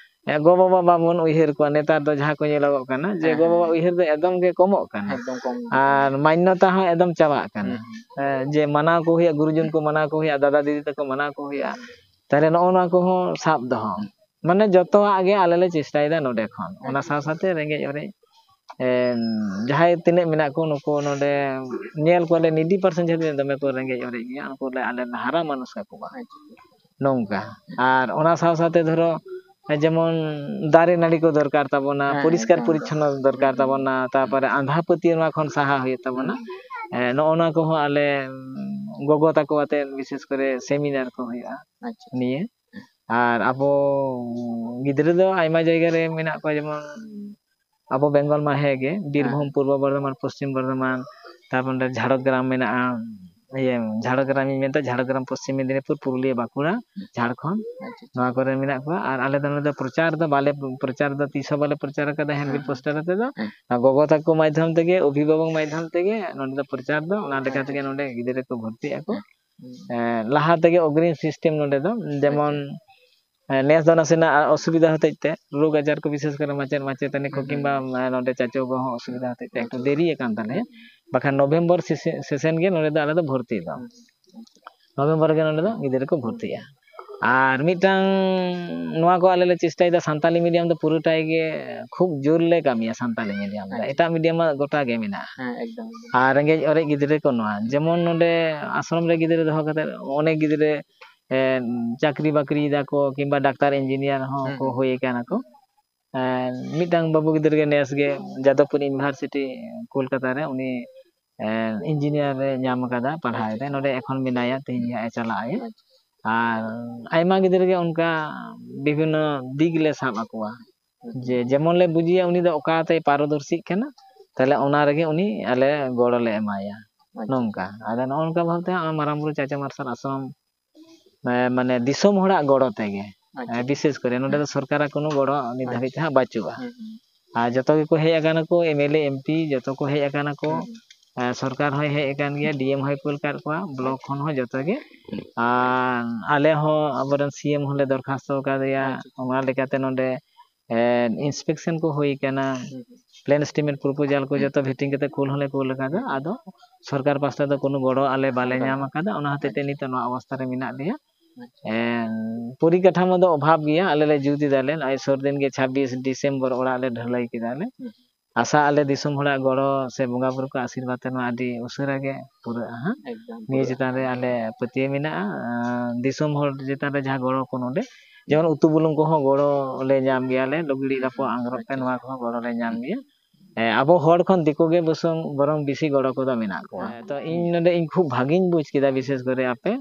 ᱮ, ᱜᱚ-ᱵᱟᱵᱟ ᱵᱟᱵᱚᱱ ᱩᱭᱦᱟᱹᱨ ᱠᱚᱣᱟ, ᱱᱮᱛᱟᱨ ᱫᱚ ᱡᱟᱦᱟᱸ ᱠᱚ ᱧᱮᱞᱚᱜᱚᱜ ᱠᱟᱱᱟ, ᱡᱮ ᱦᱮᱸ, ᱦᱮᱸ, ᱜᱚ-ᱵᱟᱵᱟ ᱦᱮᱸ᱾ ᱩᱭᱦᱟᱹᱨ ᱫᱚ ᱮᱠᱫᱚᱢ ᱜᱮ ᱠᱚᱢᱚᱜ ᱠᱟᱱᱟ᱾ ᱮᱠᱫᱚᱢ ᱠᱚᱢ ᱟᱨ ᱠᱟᱱᱟ᱾ ᱢᱟᱱᱱᱚᱛᱟ ᱦᱚᱸ ᱮᱠᱫᱚᱢ ᱪᱟᱵᱟᱜ ᱠᱟᱱᱟ᱾ ᱦᱩᱸ, ᱦᱩᱸ᱾ ᱮ, ᱡᱮ ᱢᱟᱱᱟᱣ ᱠᱚ ᱦᱩᱭᱩᱜᱼᱟ, ᱜᱩᱨᱩᱡᱚᱱ ᱦᱩᱸ᱾ ᱠᱚ ᱢᱟᱱᱟᱣ ᱠᱚ ᱦᱩᱭᱩᱜᱼᱟ, ᱫᱟᱫᱟ ᱫᱤᱫᱤ ᱛᱟᱠᱚ ᱢᱟᱱᱟᱣ ᱠᱚ ᱦᱩᱭᱩᱜᱼᱟ᱾ ᱦᱩᱸ᱾ ᱛᱟᱦᱞᱮ ᱱᱚᱜᱼᱚ ᱱᱚᱣᱟ ᱠᱚᱦᱚᱸ ᱥᱟᱵ ᱫᱚᱦᱚ᱾ ᱦᱩᱸ᱾ ᱢᱟᱱᱮ ᱡᱚᱛᱚᱣᱟᱜ ᱜᱮ ᱟᱞᱮ ᱞᱮ ᱪᱮᱥᱴᱟᱭᱮᱫᱟ ᱱᱚᱰᱮ ᱠᱷᱚᱱ᱾ ᱚᱱᱟ ᱟᱪᱪᱷᱟ᱾ ᱥᱟᱶ ᱥᱟᱶᱛᱮ ᱨᱮᱸᱜᱮᱡ ᱚᱨᱮᱡ, ᱮ, ᱡᱟᱦᱟᱸᱭ ᱛᱤᱱᱟᱹᱜ ᱢᱮᱱᱟᱜ ᱠᱚ ᱱᱩᱠᱩ ᱱᱚᱰᱮ ᱧᱮᱞ ᱠᱚᱣᱟᱞᱮ ᱱᱤᱰᱤ ᱯᱟᱨᱥᱮᱱ ᱡᱟᱦᱟᱸ ᱛᱤᱱᱟᱹᱜ ᱫᱚᱢᱮ ᱠᱚ ᱨᱮᱸᱜᱮᱡ ᱚᱨᱮᱡ ᱜᱮᱭᱟ, ᱩᱱᱠᱩ ᱞᱮ ᱟᱞᱮ ᱞᱮ ᱦᱟᱨᱟ ᱢᱟᱱᱩᱥ ᱠᱟᱠᱚᱣᱟ᱾ ᱟᱪᱪᱷᱟ᱾ ᱱᱚᱝᱠᱟ᱾ ᱟᱨ ᱚᱱᱟ ᱥᱟᱶ ᱥᱟᱶᱛᱮ ᱫᱷᱚᱨᱚ ᱡᱮᱢᱚᱱ ᱫᱟᱨᱮ ᱱᱟᱹᱲᱤ ᱠᱚ ᱫᱚᱨᱠᱟᱨ ᱛᱟᱵᱚᱱᱟ, ᱦᱮᱸ, ᱯᱚᱨᱤᱥᱠᱟᱨ ᱮᱠᱫᱚᱢ, ᱯᱚᱨᱤᱪᱷᱚᱱᱱᱚ ᱮᱠᱫᱚᱢ᱾ ᱫᱚᱨᱠᱟᱨ ᱦᱩᱸ, ᱦᱩᱸ᱾ ᱛᱟᱵᱚᱱᱟ, ᱦᱩᱸ᱾ ᱛᱟᱨᱯᱚᱨᱮ ᱟᱸᱫᱷᱟ ᱯᱟᱹᱛᱭᱟᱹᱣ ᱱᱚᱣᱟ ᱠᱷᱚᱱ ᱥᱟᱦᱟ ᱦᱩᱭᱩᱜ ᱛᱟᱵᱚᱱᱟ᱾ ᱦᱩᱸ᱾ ᱮ, ᱱᱚᱜᱼᱚ ᱱᱚᱣᱟ ᱠᱚᱦᱚᱸ ᱟᱞᱮ, ᱩᱸ, ᱜᱚᱜᱚ ᱛᱟᱠᱚ ᱟᱛᱮ ᱵᱤᱥᱮᱥ ᱠᱚᱨᱮ ᱥᱮᱢᱤᱱᱟᱨ ᱠᱚ ᱦᱩᱭᱩᱜᱼᱟ ᱟᱪᱪᱷᱟ᱾ ᱱᱤᱭᱟᱹ᱾ ᱟᱨ ᱟᱵᱚ ᱜᱤᱫᱽᱨᱟᱹ ᱫᱚ ᱟᱭᱢᱟ ᱡᱟᱭᱜᱟ ᱨᱮ ᱢᱮᱱᱟᱜ ᱠᱚᱣᱟ, ᱡᱮᱢᱚᱱ ᱟᱵᱚ ᱵᱮᱝᱜᱚᱞ ᱢᱟ ᱦᱮᱸ ᱜᱮ, ᱦᱮᱸ, ᱵᱤᱨᱵᱷᱩᱢ, ᱦᱮᱸ᱾ ᱯᱩᱨᱵᱚ ᱵᱚᱨᱫᱷᱚᱢᱟᱱ, ᱯᱚᱥᱪᱤᱢ ᱵᱚᱨᱫᱷᱚᱢᱟᱱ, ᱛᱟᱨᱯᱚᱨ ᱱᱚᱰᱮ ᱡᱷᱟᱲᱜᱨᱟᱢ ᱢᱮᱱᱟᱜᱼᱟ, ᱤᱭᱟᱹ, ᱡᱷᱟᱲᱜᱨᱟᱢ ᱤᱧ ᱢᱮᱱᱫᱟ, ᱡᱷᱟᱲᱜᱨᱟᱢ, ᱯᱚᱥᱪᱤᱢ ᱢᱮᱫᱤᱱᱤᱯᱩᱨ, ᱯᱩᱨᱩᱞᱤᱭᱟᱹ, ᱵᱟᱸᱠᱩᱲᱟ, ᱡᱷᱟᱲᱠᱷᱚᱸᱰ, ᱟᱪᱪᱷᱟ᱾ ᱱᱚᱣᱟ ᱠᱚᱨᱮ ᱢᱮᱱᱟᱜ ᱠᱚᱣᱟ᱾ ᱟᱨ ᱟᱞᱮ ᱫᱚ ᱱᱚᱰᱮ ᱫᱚ ᱯᱨᱚᱪᱟᱨ ᱫᱚ ᱵᱟᱞᱮ ᱯᱨᱚᱪᱟᱨ ᱫᱚ ᱛᱤᱥ ᱦᱚᱸ ᱵᱟᱞᱮ ᱯᱨᱚᱪᱟᱨ ᱟᱠᱟᱫᱟ ᱦᱮᱱᱰᱵᱤᱞ ᱦᱮᱸ᱾ ᱯᱳᱥᱴᱟᱨ ᱟᱛᱮ ᱫᱚ᱾ ᱦᱮᱸ᱾ ᱟᱨ ᱜᱚᱜᱚ ᱛᱟᱠᱚ ᱢᱟᱫᱽᱫᱷᱚᱢ ᱛᱮᱜᱮ, ᱚᱵᱷᱤᱵᱷᱟᱵᱚᱠ ᱢᱟᱫᱽᱫᱷᱚᱢ ᱛᱮᱜᱮ ᱱᱚᱰᱮ ᱫᱚ ᱯᱨᱚᱪᱟᱨ ᱫᱚ, ᱚᱱᱟ ᱞᱮᱠᱟ ᱟᱪᱪᱷᱟ, ᱛᱮᱜᱮ ᱟᱪᱪᱷᱟ᱾ ᱱᱚᱰᱮ ᱜᱤᱫᱽᱨᱟᱹ ᱠᱚ ᱵᱷᱚᱨᱛᱤᱜ ᱟᱠᱚ᱾ ᱦᱮᱸ᱾ ᱦᱩᱸ᱾ ᱮᱸ, ᱞᱟᱦᱟ ᱛᱮᱜᱮ ᱚᱜᱽᱨᱤᱢ ᱥᱤᱥᱴᱮᱢ ᱱᱚᱰᱮ ᱫᱚ, ᱡᱮᱢᱚᱱ, ᱟᱪᱪᱷᱟ᱾ ᱮᱸ, ᱱᱮᱥ ᱫᱚ ᱱᱟᱥᱮᱱᱟᱜ ᱚᱥᱩᱵᱤᱫᱷᱟ ᱦᱚᱛᱮᱡ ᱛᱮ, ᱨᱳᱜᱽ ᱟᱡᱟᱨ ᱠᱚ ᱵᱤᱥᱮᱥ ᱠᱚᱨᱮ ᱢᱟᱪᱮᱫ ᱢᱟᱪᱮᱛᱟᱹᱱᱤ ᱠᱚ ᱦᱩᱸ, ᱦᱩᱸ, ᱠᱤᱝᱵᱟ, ᱦᱩᱸ᱾ ᱮᱸ, ᱱᱚᱰᱮ ᱪᱟᱪᱳ ᱠᱚᱦᱚᱸ ᱚᱥᱩᱵᱤᱫᱷᱟ ᱦᱚᱛᱮᱡ ᱛᱮ ᱮᱠᱴᱩ ᱟᱪᱪᱷᱟ᱾ ᱫᱮᱨᱤ ᱟᱠᱟᱱ ᱛᱟᱞᱮᱭᱟ, ᱦᱩᱸ, ᱦᱩᱸ᱾ ᱵᱟᱠᱷᱟᱱ ᱱᱚᱵᱷᱮᱢᱵᱚᱨ ᱥᱮᱥᱮ-, ᱥᱮᱥᱮᱱ ᱜᱮ ᱱᱚᱰᱮ ᱫᱚ ᱟᱞᱮ ᱫᱚ ᱵᱷᱚᱨᱛᱤ ᱫᱚ᱾ ᱦᱩᱸ᱾ ᱱᱚᱵᱷᱮᱢᱵᱚᱨ ᱨᱮᱜᱮ ᱱᱚᱰᱮ ᱫᱚ ᱜᱤᱫᱽᱨᱟᱹ ᱠᱚ ᱵᱷᱚᱨᱛᱤᱜᱼᱟ᱾ ᱟᱨ ᱢᱤᱫᱴᱟᱝ ᱱᱚᱣᱟ ᱠᱚ ᱟᱞᱮ ᱞᱮ ᱪᱮᱥᱴᱟᱭᱮᱫᱟ, ᱥᱟᱱᱛᱟᱞᱤ ᱢᱤᱰᱤᱭᱟᱢ ᱫᱚ ᱯᱩᱨᱟᱹᱴᱟᱭ ᱜᱮ ᱠᱷᱩᱵ ᱡᱳᱨ ᱞᱮ ᱠᱟᱹᱢᱤᱭᱟ ᱥᱟᱱᱛᱟᱞᱤ ᱢᱤᱰᱤᱭᱟᱢ ᱫᱚ᱾ ᱟᱪᱪᱷᱟ᱾ ᱮᱴᱟᱜ ᱢᱤᱰᱤᱭᱟᱢ ᱢᱟ ᱜᱚᱴᱟ ᱜᱮ ᱢᱮᱱᱟᱜᱼᱟ᱾ ᱦᱮᱸ, ᱮᱠᱫᱚᱢ, ᱮᱠᱫᱚᱢ᱾ ᱟᱨ ᱨᱮᱸᱜᱮᱡ ᱚᱨᱮᱡ ᱜᱤᱫᱽᱨᱟᱹ ᱠᱚ ᱱᱚᱣᱟ, ᱡᱮᱢᱚᱱ ᱱᱚᱰᱮ ᱟᱥᱨᱚᱢ ᱨᱮ ᱜᱤᱫᱽᱨᱟᱹ ᱫᱚᱦᱚ ᱠᱟᱛᱮ ᱚᱱᱮᱠ ᱜᱤᱫᱽᱨᱟᱹ, ᱮ, ᱪᱟᱹᱠᱨᱤ ᱵᱟᱹᱠᱨᱤᱭ ᱫᱟᱠᱚ ᱠᱤᱝᱵᱟ ᱰᱟᱠᱛᱟᱨ ᱤᱧᱡᱤᱱᱤᱭᱟᱨ ᱦᱚᱸ ᱦᱩᱸ, ᱠᱚ ᱦᱩᱸ᱾ ᱦᱩᱭ ᱟᱠᱟᱱᱟ ᱠᱚ᱾ ᱮ, ᱢᱤᱫᱴᱟᱝ ᱵᱟᱹᱵᱩ ᱜᱤᱫᱽᱨᱟᱹ ᱜᱮ ᱱᱮᱥ ᱜᱮ ᱡᱟᱫᱚᱵᱯᱩᱨ ᱤᱭᱩᱱᱤᱵᱷᱟᱨᱥᱤᱴᱤ ᱠᱳᱞᱠᱟᱛᱟ ᱨᱮ ᱩᱱᱤ, ᱮ, ᱤᱧᱡᱤᱱᱤᱭᱟᱨ ᱮ ᱧᱟᱢ ᱟᱠᱟᱫᱟ, ᱯᱟᱲᱦᱟᱣ ᱟᱪᱪᱷᱟ, ᱮᱫᱟᱭ, ᱟᱪᱪᱷᱟ᱾ ᱱᱚᱰᱮ ᱮᱠᱷᱚᱱ ᱢᱮᱱᱟᱭᱟ, ᱛᱮᱦᱮᱧ ᱜᱮ ᱦᱟᱸᱜ ᱮ ᱪᱟᱞᱟᱜ ᱟᱭ᱾ ᱟᱪᱪᱷᱟ᱾ ᱟᱨ ᱟᱭᱢᱟ ᱜᱤᱫᱽᱨᱟᱹ ᱜᱮ ᱚᱱᱠᱟ ᱵᱤᱵᱷᱤᱱᱱᱚ ᱫᱤᱠ ᱞᱮ ᱥᱟᱵ ᱟᱠᱚᱣᱟ, ᱦᱩᱸ, ᱦᱩᱸ᱾ ᱡᱮ ᱡᱮᱢᱚᱱ ᱞᱮ ᱵᱩᱡᱷᱟᱹᱣᱟ ᱩᱱᱤ ᱫᱚ ᱚᱠᱟᱛᱮᱭ ᱯᱟᱨᱚᱫᱚᱨᱥᱤᱜ ᱠᱟᱱᱟ, ᱛᱟᱦᱞᱮ ᱚᱱᱟ ᱨᱮᱜᱮ ᱩᱱᱤ ᱟᱞᱮ ᱜᱚᱲᱚ ᱞᱮ ᱮᱢᱟᱭᱟ᱾ ᱟᱪᱪᱷᱟ, ᱱᱚᱝᱠᱟ᱾ ᱟᱫᱚ ᱱᱚᱜᱼᱚ ᱱᱚᱝᱠᱟ ᱵᱷᱟᱵᱛᱮ ᱦᱟᱸᱜ ᱢᱟᱨᱟᱝ ᱵᱩᱨᱩ ᱪᱟᱪᱟ ᱢᱟᱨᱥᱟᱞ ᱟᱥᱨᱚᱢ, ᱮ, ᱢᱟᱱᱮ ᱫᱤᱥᱚᱢ ᱦᱚᱲᱟᱜ ᱜᱚᱲᱚ ᱛᱮᱜᱮ, ᱟᱪᱪᱷᱟ᱾ ᱮ, ᱵᱤᱥᱮᱥ ᱠᱚᱨᱮ ᱱᱚᱰᱮ ᱫᱚ ᱥᱚᱨᱠᱟᱨᱟᱜ ᱠᱳᱱᱳ ᱜᱚᱲᱚ ᱱᱤᱛ ᱫᱷᱟᱹᱵᱤᱡ ᱟᱪᱪᱷᱟ᱾ ᱛᱮ ᱦᱟᱸᱜ ᱵᱟᱹᱪᱩᱜᱼᱟ᱾ ᱦᱩᱸ, ᱦᱩᱸ᱾ ᱟᱨ ᱡᱚᱛᱚ ᱜᱮᱠᱚ ᱦᱮᱡ ᱟᱠᱟᱱᱟ ᱠᱚ, M L A, M P ᱡᱚᱛᱚ ᱠᱚ ᱦᱮᱡ ᱟᱠᱟᱱᱟ ᱠᱚ᱾ ᱦᱩᱸ, ᱦᱩᱸ᱾ ᱮ, ᱥᱚᱨᱠᱟᱨ ᱦᱚᱸᱭ ᱦᱮᱡ ᱟᱠᱟᱱ ᱜᱮᱭᱟ, ᱰᱤ ᱮᱢ ᱦᱚᱸᱭ ᱠᱩᱞ ᱟᱠᱟᱫ ᱠᱚᱣᱟ, ᱵᱞᱚᱠ ᱟᱪᱪᱷᱟ᱾ ᱠᱷᱚᱱ ᱦᱚᱸ ᱡᱚᱛᱚ ᱜᱮ᱾ ᱟᱨ ᱟᱞᱮ ᱦᱚᱸ ᱟᱵᱚᱨᱮᱱ ᱥᱤ ᱮᱢ ᱦᱚᱸᱞᱮ ᱫᱚᱨᱠᱷᱟᱥᱛᱚ ᱟᱠᱟᱫᱮᱭᱟ, ᱟᱪᱪᱷᱟ, ᱟᱪᱪᱷᱟ᱾ ᱚᱱᱟ ᱞᱮᱠᱟᱛᱮ ᱱᱚᱰᱮ, ᱮ, ᱤᱱᱥᱯᱮᱠᱥᱚᱱ ᱠᱚ ᱦᱩᱭ ᱟᱠᱟᱱᱟ, ᱦᱩᱸ, ᱦᱩᱸ᱾ ᱯᱞᱮᱱ ᱮᱥᱴᱤᱢᱮᱴ ᱯᱨᱚᱯᱳᱡᱟᱞ ᱠᱚ ᱦᱩᱸ, ᱡᱚᱛᱚ ᱦᱩᱸ᱾ ᱵᱷᱤᱴᱤᱝ ᱠᱟᱛᱮ ᱠᱩᱞ ᱦᱚᱸᱞᱮ ᱠᱩᱞ ᱟᱠᱟᱫᱟ᱾ ᱦᱩᱸ, ᱦᱩᱸ᱾ ᱟᱫᱚ ᱥᱚᱨᱠᱟᱨ ᱯᱟᱥᱴᱟ ᱫᱚ ᱠᱳᱱᱳ ᱜᱚᱲᱚ ᱟᱞᱮ ᱵᱟᱞᱮ ᱵᱟᱹᱱᱩᱜᱼᱟ᱾ ᱧᱟᱢ ᱟᱠᱟᱫᱟ, ᱚᱱᱟ ᱦᱚᱛᱮᱡ ᱛᱮ ᱟᱪᱪᱷᱟ᱾ ᱱᱤᱛᱚᱜ ᱱᱚᱣᱟ ᱚᱵᱚᱥᱛᱟ ᱨᱮ ᱢᱮᱱᱟᱜ ᱞᱮᱭᱟ᱾ ᱟᱪᱪᱷᱟ᱾ ᱮᱱ, ᱯᱚᱨᱤᱠᱟᱴᱷᱟᱢᱳ ᱫᱚ ᱚᱵᱷᱟᱵ ᱜᱮᱭᱟ, ᱟᱞᱮ ᱞᱮ ᱡᱩᱛ ᱮᱫᱟ ᱞᱮ, ᱱᱚᱜᱼᱚᱭ ᱥᱩᱨ ᱫᱤᱱ ᱜᱮ ᱪᱷᱟᱵᱵᱤᱥ ᱰᱤᱥᱮᱢᱵᱚᱨ ᱚᱲᱟᱜ ᱞᱮ ᱰᱷᱟᱹᱞᱟᱹᱭ ᱠᱮᱫᱟ ᱞᱮ᱾ ᱦᱩᱸ᱾ ᱟᱥᱟ ᱟᱞᱮ ᱫᱤᱥᱚᱢ ᱦᱚᱲᱟᱜ ᱜᱚᱲᱚ ᱥᱮ ᱵᱚᱸᱜᱟ ᱵᱩᱨᱩ ᱠᱚ ᱟᱥᱤᱨᱵᱟᱫᱽ ᱛᱮ ᱱᱚᱣᱟ ᱟᱹᱰᱤ ᱩᱥᱟᱹᱨᱟ ᱜᱮ ᱯᱩᱨᱟᱹᱜᱼᱟ ᱦᱟᱸᱜ᱾ ᱮᱠᱫᱚᱢ ᱱᱤᱭᱟᱹ ᱯᱩᱨᱟᱹᱜᱼᱟ᱾ ᱪᱮᱛᱟᱱ ᱨᱮ ᱟᱞᱮ ᱯᱟᱹᱛᱭᱟᱹᱣ ᱢᱮᱱᱟᱜᱼᱟ᱾ ᱟᱨ ᱫᱤᱥᱚᱢ ᱦᱚᱲ ᱪᱮᱛᱟᱱ ᱨᱮ ᱡᱟᱦᱟᱸ ᱜᱚᱲᱚ ᱠᱚ ᱱᱚᱰᱮ, ᱡᱮᱢᱚᱱ ᱩᱛᱩ ᱵᱩᱞᱩᱝ ᱠᱚᱦᱚᱸ ᱜᱚᱲᱚ ᱞᱮ ᱧᱟᱢ ᱜᱮᱭᱟ ᱞᱮ, ᱞᱩᱜᱽᱲᱤᱡ ᱦᱩᱸ, ᱞᱟᱯᱚ, ᱦᱩᱸ, ᱟᱝᱨᱚᱵ ᱯᱮᱱ, ᱟᱪᱪᱷᱟ᱾ ᱱᱚᱣᱟ ᱠᱚᱦᱚᱸ ᱜᱚᱲᱚ ᱞᱮ ᱧᱟᱢ ᱦᱩᱸ, ᱜᱮᱭᱟ᱾ ᱦᱩᱸ᱾ ᱦᱮᱸ, ᱟᱵᱚ ᱦᱚᱲ ᱠᱷᱚᱱ ᱫᱤᱠᱩ ᱜᱮ ᱵᱚᱥᱚᱝ, ᱵᱚᱨᱚᱝ ᱵᱮᱥᱤ ᱜᱚᱲᱚ ᱠᱚᱫᱚ ᱢᱮᱱᱟᱜ ᱠᱚᱣᱟ᱾ ᱦᱮᱸ, ᱛᱚ ᱤᱧ ᱱᱚᱰᱮ ᱤᱧ ᱠᱷᱩᱵ ᱵᱷᱟᱜᱤᱧ ᱵᱩᱡ ᱠᱮᱫᱟ, ᱵᱤᱥᱮᱥ ᱠᱚᱨᱮ ᱟᱯᱮ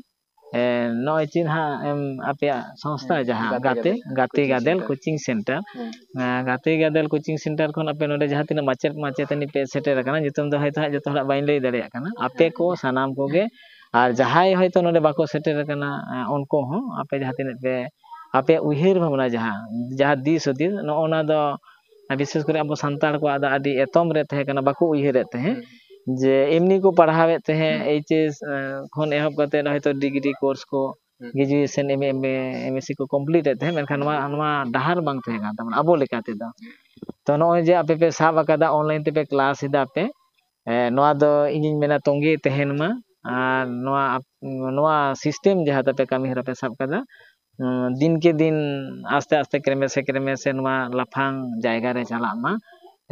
ᱮ, ᱱᱚᱜᱼᱚᱭ ᱪᱮᱫ ᱦᱟᱸᱜ ᱮᱢ, ᱟᱯᱮᱭᱟᱜ ᱥᱚᱝᱥᱛᱷᱟ ᱦᱮᱸ, ᱡᱟᱦᱟᱸ ᱜᱟᱛᱮ ᱜᱟᱛᱮ ᱜᱟᱫᱮᱞ, ᱜᱟᱛᱮ ᱜᱟᱫᱮᱞ ᱜᱟᱫᱮᱞ ᱠᱳᱪᱤᱝ ᱥᱮᱱᱴᱟᱨ᱾ ᱦᱮᱸ᱾ ᱮ, ᱜᱟᱛᱮ ᱜᱟᱫᱮᱞ ᱠᱳᱪᱤᱝ ᱥᱮᱱᱴᱟᱨ ᱠᱷᱚᱱ ᱟᱯᱮ ᱱᱚᱰᱮ ᱡᱟᱦᱟᱸ ᱛᱤᱱᱟᱹᱜ ᱢᱟᱪᱮᱫ ᱢᱟᱪᱮᱛᱟᱹᱱᱤ ᱯᱮ ᱥᱮᱴᱮᱨ ᱟᱠᱟᱱᱟ, ᱧᱩᱛᱩᱢ ᱫᱚ ᱦᱚᱭᱛᱳ ᱦᱟᱸᱜ ᱡᱚᱛᱚ ᱦᱚᱲᱟᱜ ᱵᱟᱹᱧ ᱞᱟᱹᱭ ᱫᱟᱲᱮᱭᱟᱜ ᱠᱟᱱᱟ, ᱟᱯᱮ ᱦᱮᱸ᱾ ᱠᱚ ᱥᱟᱱᱟᱢ ᱠᱚᱜᱮ, ᱟᱨ ᱡᱟᱦᱟᱸᱭ ᱦᱚᱭᱛᱳ ᱱᱚᱰᱮ ᱵᱟᱠᱚ ᱥᱮᱴᱮᱨ ᱟᱠᱟᱱᱟ, ᱮ, ᱩᱱᱠᱩ ᱦᱚᱸ ᱟᱯᱮ ᱡᱟᱦᱟᱸ ᱛᱤᱱᱟᱹᱜ ᱯᱮ, ᱟᱯᱮᱭᱟᱜ ᱩᱭᱦᱟᱹᱨ ᱵᱷᱟᱵᱽᱱᱟ ᱡᱟᱦᱟᱸ, ᱡᱟᱦᱟᱸ ᱫᱤᱥ ᱦᱩᱫᱤᱥ, ᱱᱚᱜᱼᱚ ᱱᱟ ᱫᱚ ᱵᱤᱥᱮᱥ ᱠᱚᱨᱮ ᱟᱵᱚ ᱥᱟᱱᱛᱟᱲ ᱠᱚᱣᱟᱜ ᱫᱚ ᱟᱹᱰᱤ ᱮᱛᱚᱢ ᱨᱮ ᱛᱟᱦᱮᱸ ᱠᱟᱱᱟ, ᱵᱟᱠᱚ ᱩᱭᱦᱟᱹᱨᱮᱫ ᱛᱟᱦᱮᱸᱫ ᱦᱩᱸ᱾ ᱡᱮ ᱮᱢᱱᱤ ᱠᱚ ᱯᱟᱲᱦᱟᱣᱮᱫ ᱛᱟᱦᱮᱸᱫ, ᱦᱩᱸ᱾ ᱮᱭᱤᱪ ᱮᱥ, ᱮ, ᱠᱷᱚᱱ ᱮᱦᱚᱵ ᱠᱟᱛᱮ ᱦᱚᱭᱛᱳ ᱰᱤᱜᱽᱨᱤ ᱠᱳᱨᱥ ᱠᱚ, ᱦᱩᱸ᱾ ᱜᱨᱮᱡᱩᱭᱮᱥᱚᱱ, ᱮᱢ ᱮ, ᱮᱢ ᱮ, ᱮᱢ ᱮᱥ ᱥᱤ ᱠᱚ ᱠᱚᱢᱯᱞᱤᱴ ᱮᱫ ᱛᱟᱦᱮᱸᱫ, ᱢᱮᱱᱠᱷᱟᱱ ᱱᱚᱣᱟ, ᱦᱩᱸ᱾ ᱱᱚᱣᱟ ᱰᱟᱦᱟᱨ ᱵᱟᱝ ᱛᱟᱦᱮᱸ ᱠᱟᱱ ᱛᱟᱵᱚᱱᱟ ᱟᱵᱚ ᱞᱮᱠᱟ ᱛᱮᱫᱚ᱾ ᱛᱚ ᱱᱚᱜᱼᱚᱭ ᱡᱮ ᱟᱯᱮ ᱯᱮ ᱥᱟᱵ ᱟᱠᱟᱫᱟ, ᱚᱱᱞᱟᱭᱤᱱ ᱛᱮᱯᱮ ᱠᱞᱟᱥ ᱮᱫᱟ ᱯᱮ, ᱮ, ᱱᱚᱣᱟ ᱫᱚ ᱤᱧᱤᱧ ᱢᱮᱱᱟ ᱛᱚᱸᱜᱮ ᱛᱟᱦᱮᱱ ᱢᱟ, ᱟᱨ ᱱᱚᱣᱟ ᱟᱯ-, ᱱᱚᱣᱟ ᱥᱤᱥᱴᱮᱢ ᱡᱟᱦᱟᱸ ᱛᱟᱯᱮ ᱠᱟᱹᱢᱤ ᱦᱚᱨᱟ ᱯᱮ ᱥᱟᱵ ᱠᱟᱫᱟ, ᱩᱸ, ᱫᱤᱱ ᱠᱮ ᱫᱤᱱ ᱟᱥᱛᱮ ᱟᱥᱛᱮ ᱠᱨᱮᱢᱮ ᱥᱮ ᱠᱨᱮᱢᱮ ᱥᱮ ᱱᱚᱣᱟ ᱞᱟᱯᱷᱟᱝ ᱡᱟᱭᱜᱟ ᱨᱮ ᱪᱟᱞᱟᱜ ᱢᱟ᱾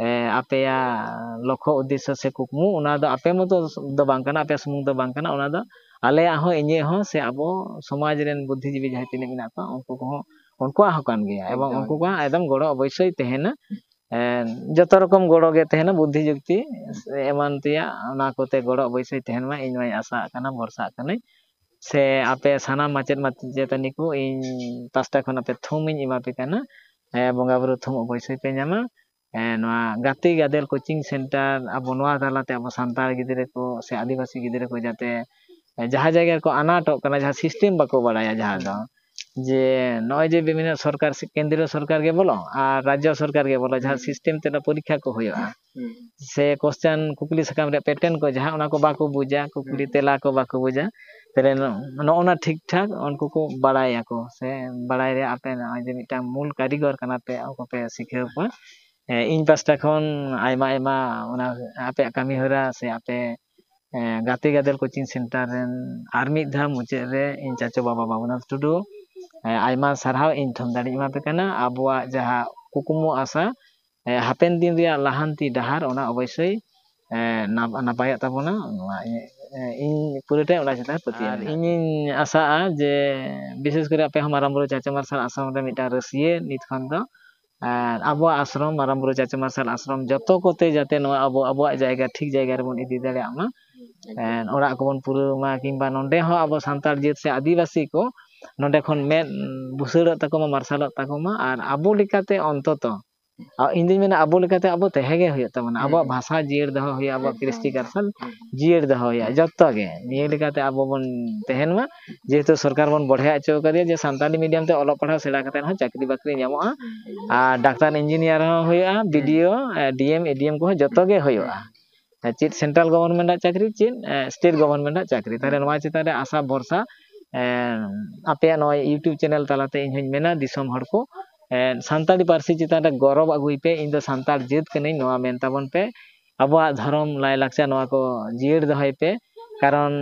ᱮ, ᱟᱯᱮᱭᱟᱜ ᱞᱚᱠᱠᱷᱚ ᱩᱫᱽᱫᱮᱥᱥᱚ ᱥᱮ ᱠᱩᱠᱢᱩ, ᱚᱱᱟ ᱫᱚ ᱟᱯᱮ ᱢᱚᱛᱚ ᱫᱚ ᱵᱟᱝ ᱠᱟᱱᱟ, ᱟᱯᱮ ᱥᱩᱢᱩᱝ ᱫᱚ ᱵᱟᱝ ᱠᱟᱱᱟ, ᱚᱱᱟ ᱫᱚ ᱟᱞᱮᱭᱟᱜ ᱦᱚᱸ, ᱤᱧᱟᱹᱜ ᱦᱚᱸ, ᱥᱮ ᱟᱵᱚ ᱥᱚᱢᱟᱡᱽ ᱨᱮᱱ ᱵᱩᱫᱽᱫᱷᱤᱡᱤᱵᱤ ᱡᱟᱦᱟᱸᱭ ᱛᱤᱱᱟᱹᱜ ᱢᱮᱱᱟᱜ ᱠᱚᱣᱟ, ᱩᱱᱠᱩ ᱠᱚᱦᱚᱸ, ᱩᱱᱠᱩᱣᱟᱜ ᱦᱚᱸ ᱠᱟᱱ ᱜᱮᱭᱟ, ᱮᱵᱚᱝ ᱮᱠᱫᱚᱢ, ᱩᱱᱠᱩ ᱮᱠᱫᱚᱢ᱾ ᱠᱚᱣᱟᱜ ᱮᱠᱫᱚᱢ ᱜᱚᱲᱚ ᱚᱵᱚᱥᱥᱳᱭ ᱛᱟᱦᱮᱱᱟ᱾ ᱮ, ᱡᱚᱛᱚ ᱨᱚᱠᱚᱢ ᱜᱚᱲᱚ ᱜᱮ ᱛᱟᱦᱮᱱᱟ, ᱵᱩᱫᱽᱫᱷᱤ ᱡᱩᱠᱛᱤ ᱮᱢᱟᱱ ᱛᱮᱭᱟᱜ, ᱚᱱᱟ ᱠᱚᱛᱮ ᱜᱚᱲᱚ ᱚᱵᱚᱥᱥᱳᱭ ᱛᱟᱦᱮᱱ ᱢᱟ, ᱤᱧ ᱢᱟᱧ ᱟᱥᱟᱜ ᱠᱟᱱᱟ, ᱵᱷᱚᱨᱥᱟᱜ ᱠᱟᱹᱱᱟᱹᱧ᱾ ᱥᱮ ᱟᱯᱮ ᱥᱟᱱᱟᱢ ᱢᱟᱪᱮᱫ ᱢᱟᱪᱮᱛᱟᱹᱱᱤ ᱠᱚ ᱤᱧ ᱯᱟᱥᱴᱟ ᱠᱷᱚᱱ ᱟᱯᱮ ᱛᱷᱩᱢ ᱤᱧ ᱮᱢᱟ ᱯᱮ ᱠᱟᱱᱟ, ᱮ, ᱵᱚᱸᱜᱟ ᱵᱩᱨᱩ ᱛᱷᱩᱢ ᱚᱵᱚᱥᱥᱳᱭ ᱯᱮ ᱧᱟᱢᱟ᱾ ᱮ, ᱱᱚᱣᱟ ᱜᱟᱛᱮ ᱜᱟᱫᱮᱞ ᱠᱳᱪᱤᱝ ᱥᱮᱱᱴᱟᱨ ᱟᱵᱚ ᱱᱚᱣᱟ ᱛᱟᱞᱟᱛᱮ ᱟᱵᱚ ᱥᱟᱱᱛᱟᱲ ᱜᱤᱫᱽᱨᱟᱹ ᱠᱚ ᱥᱮ ᱟᱹᱫᱤᱵᱟᱹᱥᱤ ᱜᱤᱫᱽᱨᱟᱹ ᱠᱚ ᱡᱟᱛᱮ, ᱮ, ᱡᱟᱦᱟᱸ ᱡᱟᱭᱜᱟ ᱨᱮᱠᱚ ᱟᱱᱟᱴᱚᱜ ᱠᱟᱱᱟ, ᱡᱟᱦᱟᱸ ᱥᱤᱥᱴᱮᱢ ᱵᱟᱠᱚ ᱵᱟᱲᱟᱭᱟ, ᱡᱟᱦᱟᱸ ᱫᱚ ᱡᱮ ᱱᱚᱜᱼᱚᱭ ᱡᱮ ᱵᱤᱵᱷᱤᱱᱱᱚ ᱥᱚᱨᱠᱟᱨ, ᱠᱮᱱᱫᱨᱤᱭᱚ ᱥᱚᱨᱠᱟᱨ ᱜᱮ ᱵᱚᱞᱚ ᱟᱨ ᱨᱟᱡᱽᱡᱚ ᱥᱚᱨᱠᱟᱨ ᱜᱮ ᱵᱚᱞᱚ, ᱡᱟᱦᱟᱸ ᱦᱩᱸ᱾ ᱥᱤᱥᱴᱮᱢ ᱛᱮ ᱯᱚᱨᱤᱠᱠᱷᱟ ᱠᱚ ᱦᱩᱭᱩᱜᱼᱟ, ᱦᱩᱸ᱾ ᱥᱮ ᱠᱚᱥᱪᱟᱱ ᱠᱩᱠᱞᱤ ᱥᱟᱠᱟᱢ ᱨᱮᱭᱟᱜ ᱯᱮᱴᱟᱨᱱ ᱠᱚ ᱡᱟᱦᱟᱸ, ᱚᱱᱟ ᱠᱚ ᱵᱟᱠᱚ ᱵᱩᱡᱟ, ᱠᱩᱠᱞᱤ ᱦᱩᱸ᱾ ᱛᱮᱞᱟ ᱠᱚ ᱵᱟᱠᱚ ᱵᱩᱡᱟ, ᱛᱟᱦᱞᱮ ᱱᱚ-, ᱱᱚᱜᱼᱚ ᱱᱟ ᱴᱷᱤᱠ ᱴᱷᱟᱠ ᱩᱱᱠᱩ ᱠᱚ ᱵᱟᱲᱟᱭᱟᱠᱚ ᱥᱮ ᱵᱟᱲᱟᱭ ᱨᱮᱭᱟᱜ ᱟᱯᱮ ᱱᱚᱜᱼᱚᱭ ᱡᱮ ᱢᱤᱫᱴᱟᱝ ᱢᱩᱞ ᱠᱟᱹᱨᱤᱜᱚᱨ ᱠᱟᱱᱟ ᱯᱮ, ᱩᱱᱠᱩ ᱯᱮ ᱥᱤᱠᱷᱟᱹᱣ ᱠᱚᱣᱟ᱾ ᱮ, ᱤᱧ ᱯᱟᱥᱴᱟ ᱠᱷᱚᱱ ᱟᱭᱢᱟ ᱟᱭᱢᱟ ᱚᱱᱟ ᱟᱯᱮᱭᱟᱜ ᱠᱟᱹᱢᱤ ᱦᱚᱨᱟ ᱥᱮ ᱟᱯᱮ, ᱮ, ᱜᱟᱛᱮ ᱜᱟᱫᱮᱞ ᱠᱳᱪᱤᱝ ᱥᱮᱱᱴᱟᱨ ᱨᱮᱱ ᱟᱨ ᱢᱤᱫ ᱫᱷᱟᱣ ᱢᱩᱪᱟᱹᱫ ᱨᱮ ᱤᱧ ᱪᱟᱪᱳ ᱵᱟᱵᱟ ᱵᱟᱵᱩᱱᱟᱛᱷ ᱴᱩᱰᱩ, ᱮ, ᱟᱭᱢᱟ ᱥᱟᱨᱦᱟᱣ ᱤᱧ ᱛᱷᱩᱢ ᱫᱟᱲᱮᱧ ᱮᱢᱟ ᱯᱮ ᱠᱟᱱᱟ᱾ ᱟᱵᱚᱣᱟᱜ ᱡᱟᱦᱟᱸ ᱠᱩᱠᱢᱩ ᱟᱥᱟ, ᱮ, ᱦᱟᱯᱮᱱ ᱫᱤᱱ ᱨᱮᱭᱟᱜ ᱞᱟᱦᱟᱱᱛᱤ ᱰᱟᱦᱟᱨ, ᱚᱱᱟ ᱚᱵᱚᱥᱥᱳᱭ, ᱮ, ᱱᱟᱯ-, ᱱᱟᱯᱟᱭᱚᱜ ᱛᱟᱵᱚᱱᱟ᱾ ᱱᱚᱣᱟ ᱤᱧ, ᱮ, ᱤᱧ ᱯᱩᱨᱟᱹᱴᱟᱭ ᱚᱱᱟ ᱪᱮᱛᱟᱱ ᱨᱮ ᱯᱟᱹᱛᱭᱟᱹᱣ ᱟᱨ ᱢᱮᱱᱟᱜᱼᱟ᱾ ᱤᱧᱤᱧ ᱟᱥᱟᱜᱼᱟ ᱡᱮ ᱵᱤᱥᱮᱥ ᱠᱚᱨᱮ ᱟᱯᱮ ᱦᱚᱸ ᱢᱟᱨᱟᱝ ᱵᱩᱨᱩ ᱪᱟᱪᱳ ᱢᱟᱨᱥᱟᱞ ᱟᱥᱨᱚᱢ ᱨᱮ ᱢᱤᱫᱴᱟᱝ ᱨᱟᱹᱥᱤᱭᱟᱹ ᱱᱤᱛ ᱠᱷᱚᱱ ᱫᱚ, ᱟᱨ ᱟᱵᱚᱣᱟᱜ ᱟᱥᱨᱚᱢ, ᱢᱟᱨᱟᱝ ᱵᱩᱨᱩ ᱪᱟᱪᱳ ᱢᱟᱨᱥᱟᱞ ᱟᱥᱨᱚᱢ ᱡᱚᱛᱚ ᱠᱚᱛᱮ ᱡᱟᱛᱮ ᱱᱚᱣᱟ ᱟᱵᱚ, ᱟᱵᱚᱣᱟᱜ ᱡᱟᱭᱜᱟ ᱴᱷᱤᱠ ᱡᱟᱭᱜᱟ ᱨᱮᱵᱚᱱ ᱤᱫᱤ ᱫᱟᱲᱮᱭᱟᱜ ᱢᱟ᱾ ᱮᱸ, ᱚᱲᱟᱜ ᱠᱚᱵᱚᱱ ᱯᱩᱨᱟᱹᱣ ᱢᱟ, ᱠᱤᱝᱵᱟ ᱱᱚᱰᱮ ᱦᱚᱸ ᱟᱵᱚ ᱥᱟᱱᱛᱟᱲ ᱡᱟᱹᱛ ᱥᱮ ᱟᱹᱫᱤᱵᱟᱹᱥᱤ ᱠᱚ ᱱᱚᱰᱮ ᱠᱷᱚᱱ ᱢᱮᱫ ᱵᱩᱥᱟᱹᱲᱚᱜ ᱛᱟᱠᱚ ᱢᱟ, ᱢᱟᱨᱥᱟᱞᱚᱜ ᱛᱟᱠᱚ ᱢᱟ, ᱟᱨ ᱟᱵᱚ ᱞᱮᱠᱟᱛᱮ ᱚᱱᱛᱚᱛᱚ, ᱟ, ᱤᱧ ᱫᱩᱧ ᱢᱮᱱᱟ ᱟᱵᱚ ᱞᱮᱠᱟᱛᱮ ᱟᱵᱚ ᱛᱟᱦᱮᱸ ᱜᱮ ᱦᱩᱭᱩᱜ ᱛᱟᱵᱚᱱᱟ᱾ ᱦᱩᱸ, ᱟᱵᱚᱣᱟᱜ ᱦᱩᱸ᱾ ᱵᱷᱟᱥᱟ ᱡᱤᱭᱟᱹᱲ ᱫᱚᱦᱚ ᱦᱩᱭᱩᱜᱼᱟ, ᱟᱵᱚᱣᱟᱜ ᱮᱠᱫᱚᱢ, ᱠᱨᱤᱥᱴᱤ ᱮᱠᱫᱚᱢ᱾ ᱠᱟᱞᱪᱟᱨ ᱦᱩᱸ, ᱦᱩᱸ᱾ ᱡᱤᱭᱟᱹᱲ ᱫᱚᱦᱚ ᱦᱩᱭᱩᱜᱼᱟ, ᱦᱩᱸ᱾ ᱡᱚᱛᱚ ᱜᱮ ᱱᱤᱭᱟᱹ ᱞᱮᱠᱟᱛᱮ ᱟᱵᱚ ᱵᱚᱱ ᱛᱟᱦᱮᱱ ᱢᱟ᱾ ᱡᱮᱦᱮᱛᱩ ᱥᱚᱨᱠᱟᱨ ᱵᱚᱱ ᱵᱚᱲᱦᱮ ᱦᱚᱪᱚ ᱠᱟᱫᱮᱭᱟ ᱡᱮ ᱥᱟᱱᱛᱟᱲᱤ ᱢᱤᱰᱤᱭᱟᱢ ᱛᱮ ᱚᱞᱚᱜ ᱯᱟᱲᱦᱟᱣ ᱥᱮᱬᱟ ᱠᱟᱛᱮ ᱦᱚᱸ ᱪᱟᱹᱠᱨᱤ ᱵᱟᱹᱠᱨᱤ ᱧᱟᱢᱚᱜᱼᱟ, ᱦᱩᱸ, ᱮᱠᱫᱚᱢ᱾ ᱟᱨ ᱰᱟᱠᱛᱟᱨ ᱤᱧᱡᱤᱱᱤᱭᱟᱨ ᱦᱚᱸ ᱦᱩᱭᱩᱜᱼᱟ, ᱦᱩᱸ᱾ ᱵᱤ ᱰᱤ ᱳ, ᱮ, ᱰᱤ ᱮᱢ, ᱮ ᱰᱤ ᱮᱢ ᱠᱚᱦᱚᱸ ᱡᱚᱛᱚ ᱜᱮ ᱦᱩᱭᱩᱜᱼᱟ᱾ ᱦᱩᱸ᱾ ᱪᱮᱫ ᱥᱮᱱᱴᱨᱟᱞ ᱜᱚᱵᱷᱚᱨᱱᱢᱮᱱᱴ ᱟᱜ ᱪᱟᱹᱠᱨᱤ, ᱪᱮᱫ, ᱮ, ᱥᱴᱮᱴ ᱜᱚᱵᱷᱚᱨᱱᱢᱮᱱᱴ ᱟᱜ ᱪᱟᱹᱠᱨᱤ᱾ ᱛᱟᱦᱞᱮ ᱦᱩᱸ᱾ ᱱᱚᱣᱟ ᱪᱮᱛᱟᱱ ᱨᱮ ᱟᱥᱟ ᱵᱷᱚᱨᱥᱟ, ᱮ, ᱟᱯᱮᱭᱟᱜ ᱱᱚᱣᱟ YouTube ᱪᱮᱱᱮᱞ ᱛᱟᱞᱟᱛᱮ ᱤᱧ ᱦᱚᱧ ᱢᱮᱱᱟ ᱫᱤᱥᱚᱢ ᱦᱚᱲ ᱠᱚ, ᱮ, ᱥᱟᱱᱛᱟᱲᱤ ᱯᱟᱹᱨᱥᱤ ᱪᱮᱛᱟᱱ ᱨᱮ ᱜᱚᱨᱚᱵᱽ ᱟᱹᱜᱩᱭ ᱯᱮ, ᱤᱧ ᱫᱚ ᱥᱟᱱᱛᱟᱲ ᱡᱟᱹᱛ ᱠᱟᱹᱱᱟᱹᱧ, ᱱᱚᱣᱟ ᱢᱮᱱ ᱛᱟᱵᱚᱱ ᱯᱮ᱾ ᱟᱵᱚᱣᱟᱜ ᱫᱷᱚᱨᱚᱢ, ᱞᱟᱭᱼᱞᱟᱠᱪᱟᱨ, ᱱᱚᱣᱟ ᱠᱚ ᱡᱤᱭᱟᱹᱲ ᱫᱚᱦᱚᱭ ᱯᱮ᱾ ᱠᱟᱨᱚᱱ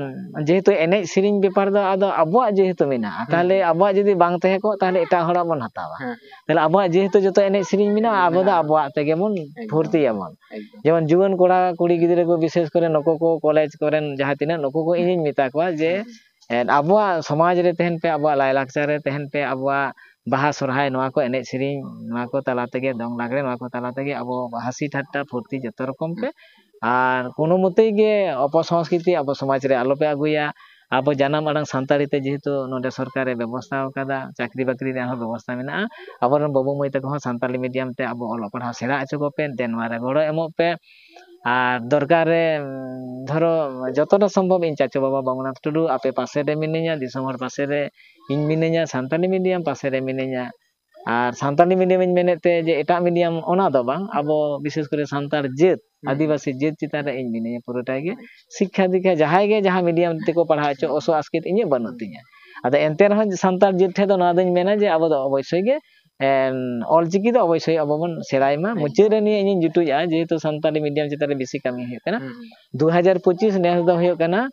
ᱡᱮᱦᱮᱛᱩ ᱮᱱᱮᱡ ᱥᱮᱨᱮᱧ ᱵᱮᱯᱟᱨ ᱫᱚ ᱟᱫᱚ ᱟᱵᱚᱣᱟᱜ ᱡᱮᱦᱮᱛᱩ ᱢᱮᱱᱟᱜᱼᱟ, ᱦᱩᱸ᱾ ᱛᱟᱦᱞᱮ ᱟᱵᱚᱣᱟᱜ ᱡᱩᱫᱤ ᱵᱟᱝ ᱛᱟᱦᱮᱸ ᱠᱚᱜ, ᱛᱟᱦᱞᱮ ᱮᱴᱟᱜ ᱦᱚᱲᱟᱜ ᱵᱚᱱ ᱦᱟᱛᱟᱣᱟ᱾ ᱦᱮᱸ᱾ ᱛᱟᱦᱞᱮ ᱟᱵᱚᱣᱟᱜ ᱡᱮᱦᱮᱛᱩ ᱡᱚᱛᱚ ᱮᱱᱮᱡ ᱥᱮᱨᱮᱧ ᱢᱮᱱᱟᱜᱼᱟ, ᱟᱵᱚ ᱫᱚ ᱢᱮᱱᱟᱜᱼᱟ᱾ ᱟᱵᱚᱣᱟᱜ ᱛᱮᱜᱮ ᱵᱚᱱ ᱮᱠᱫᱚᱢ᱾ ᱯᱷᱩᱨᱛᱤᱭᱟᱵᱚᱱ᱾ ᱮᱠᱫᱚᱢ᱾ ᱡᱮᱢᱚᱱ ᱡᱩᱣᱟᱹᱱ ᱠᱚᱲᱟ ᱠᱩᱲᱤ ᱜᱤᱫᱽᱨᱟᱹ ᱠᱚ, ᱵᱤᱥᱮᱥ ᱠᱚᱨᱮ ᱱᱩᱠᱩ ᱠᱚ ᱠᱚᱞᱮᱡᱽ ᱠᱚᱨᱮᱱ ᱡᱟᱦᱟᱸ ᱛᱤᱱᱟᱹᱜ, ᱱᱩᱠᱩ ᱠᱚ ᱤᱧᱤᱧ ᱢᱮᱛᱟ ᱠᱚᱣᱟ ᱡᱮ, ᱦᱩᱸ, ᱦᱩᱸ᱾ ᱮᱸ, ᱟᱵᱚᱣᱟᱜ ᱥᱚᱢᱟᱡᱽ ᱨᱮ ᱛᱟᱦᱮᱱ ᱯᱮ, ᱟᱵᱚᱣᱟᱜ ᱞᱟᱭᱼᱞᱟᱠᱪᱟᱨ ᱨᱮ ᱛᱟᱦᱮᱱ ᱯᱮ, ᱟᱵᱚᱣᱟᱜ ᱵᱟᱦᱟ ᱥᱚᱨᱦᱟᱭ ᱱᱚᱣᱟ ᱠᱚ ᱮᱱᱮᱡ ᱥᱮᱨᱮᱧ, ᱱᱚᱣᱟ ᱠᱚ ᱛᱟᱞᱟ ᱛᱮᱜᱮ, ᱫᱚᱝ ᱞᱟᱜᱽᱲᱮ ᱱᱚᱣᱟ ᱠᱚ ᱛᱟᱞᱟ ᱛᱮᱜᱮ ᱟᱵᱚ ᱦᱟᱹᱥᱤ ᱴᱷᱟᱴᱴᱟ ᱯᱷᱩᱨᱛᱤ ᱡᱚᱛᱚ ᱨᱚᱠᱚᱢ ᱯᱮ᱾ ᱦᱩᱸ᱾ ᱟᱨ ᱠᱳᱱᱳ ᱢᱚᱛᱮᱭ ᱜᱮ ᱚᱯᱚᱥᱚᱝᱥᱠᱨᱤᱛᱤ ᱟᱵᱚ ᱥᱚᱢᱟᱡᱽ ᱨᱮ ᱟᱞᱚ ᱯᱮ ᱟᱹᱜᱩᱭᱟ᱾ ᱟᱵᱚ ᱡᱟᱱᱟᱢ ᱟᱲᱟᱝ ᱥᱟᱱᱛᱟᱲᱤ ᱛᱮ ᱡᱮᱦᱮᱛᱩ ᱱᱚᱰᱮ ᱥᱚᱨᱠᱟᱨᱮ ᱵᱮᱵᱚᱥᱛᱷᱟ ᱟᱠᱟᱫᱟ, ᱪᱟᱹᱠᱨᱤ ᱵᱟᱹᱠᱨᱤ ᱨᱮᱭᱟᱜ ᱦᱚᱸ ᱵᱮᱵᱚᱥᱛᱷᱟ ᱢᱮᱱᱟᱜᱼᱟ, ᱟᱵᱚᱨᱮᱱ ᱵᱟᱹᱵᱩ ᱢᱟᱹᱭ ᱛᱟᱠᱚ ᱦᱚᱸ ᱥᱟᱱᱛᱟᱲᱤ ᱢᱤᱰᱤᱭᱟᱢ ᱛᱮ ᱟᱵᱚ ᱚᱞᱚᱜ ᱯᱟᱲᱦᱟᱣ ᱥᱮᱬᱟ ᱦᱚᱪᱚ ᱠᱚᱯᱮ, ᱫᱮᱱ ᱱᱚᱣᱟ ᱨᱮ ᱜᱚᱲᱚ ᱮᱢᱚᱜ ᱯᱮ᱾ ᱟᱨ ᱫᱚᱨᱠᱟᱨ ᱨᱮ, ᱩᱢ, ᱫᱷᱚᱨᱚ, ᱡᱚᱛᱚᱴᱟ ᱥᱚᱢᱵᱷᱚᱵ ᱤᱧ ᱪᱟᱪᱳ ᱵᱟᱵᱟ ᱵᱟᱵᱩᱱᱟᱛᱷ ᱴᱩᱰᱩ ᱟᱯᱮ ᱯᱟᱥᱮ ᱨᱮ ᱢᱤᱱᱟᱹᱧᱟ, ᱫᱤᱥᱚᱢ ᱦᱚᱲ ᱯᱟᱥᱮ ᱨᱮ ᱤᱧ ᱢᱤᱱᱟᱹᱧᱟ, ᱥᱟᱱᱛᱟᱲᱤ ᱢᱤᱰᱤᱭᱟᱢ ᱯᱟᱥᱮ ᱨᱮ ᱢᱤᱱᱟᱹᱧᱟ᱾ ᱟᱨ ᱥᱟᱱᱛᱟᱲᱤ ᱢᱤᱰᱤᱭᱟᱢ ᱤᱧ ᱢᱮᱱᱮᱫ ᱛᱮ ᱡᱮ ᱮᱴᱟᱜ ᱢᱤᱰᱤᱭᱟᱢ ᱚᱱᱟ ᱫᱚ ᱵᱟᱝ, ᱟᱵᱚ ᱵᱤᱥᱮᱥ ᱠᱚᱨᱮ ᱥᱟᱱᱛᱟᱲ ᱡᱟᱹᱛ, ᱦᱩᱸ᱾ ᱟᱹᱫᱤᱵᱟᱹᱥᱤ ᱡᱟᱹᱛ ᱪᱮᱛᱟᱱ ᱨᱮ ᱤᱧ ᱢᱤᱱᱟᱹᱧᱟ ᱯᱩᱨᱟᱹᱴᱟ ᱜᱮ᱾ ᱥᱤᱠᱠᱷᱟ ᱫᱤᱠᱠᱷᱟ ᱡᱟᱦᱟᱸᱭ ᱜᱮ ᱡᱟᱦᱟᱸ ᱢᱤᱰᱤᱭᱟᱢ ᱛᱮᱠᱚ ᱯᱟᱲᱦᱟᱣ ᱦᱚᱪᱚ, ᱦᱩᱸ᱾ ᱚᱥᱚ ᱟᱥᱠᱮᱛ ᱤᱧᱟᱹᱜ ᱵᱟᱹᱱᱩᱜ ᱛᱤᱧᱟᱹ᱾ ᱟᱫᱚ ᱮᱱᱛᱮ ᱨᱮᱦᱚᱸ ᱥᱟᱱᱛᱟᱲ ᱡᱟᱹᱛ ᱴᱷᱮᱱ ᱫᱚ ᱱᱚᱣᱟ ᱫᱚᱧ ᱢᱮᱱᱟ ᱡᱮ ᱟᱵᱚ ᱫᱚ ᱚᱵᱚᱥᱥᱳᱭ ᱜᱮ, ᱮᱱ, ᱚᱞᱪᱤᱠᱤ ᱫᱚ ᱚᱵᱚᱥᱥᱳᱭ ᱟᱵᱚ ᱵᱚᱱ ᱥᱮᱬᱟᱭ ᱢᱟ᱾ ᱮᱠᱫᱚᱢ᱾ ᱢᱩᱪᱟᱹᱫ ᱨᱮ ᱱᱤᱭᱟᱹ ᱤᱧᱤᱧ ᱡᱩᱴᱩᱡᱼᱟ, ᱡᱮᱦᱮᱛᱩ ᱥᱟᱱᱛᱟᱲᱤ ᱢᱤᱰᱤᱭᱟᱢ ᱪᱮᱛᱟᱱ ᱨᱮ ᱵᱮᱥᱤ ᱠᱟᱹᱢᱤ ᱦᱩᱭᱩᱜ ᱠᱟᱱᱟ᱾ ᱦᱩᱸ, ᱦᱩᱸ᱾ ᱫᱩ ᱦᱟᱡᱟᱨ ᱯᱚᱸᱪᱤᱥ ᱱᱮᱥ ᱫᱚ ᱦᱩᱭᱩᱜ ᱠᱟᱱᱟ,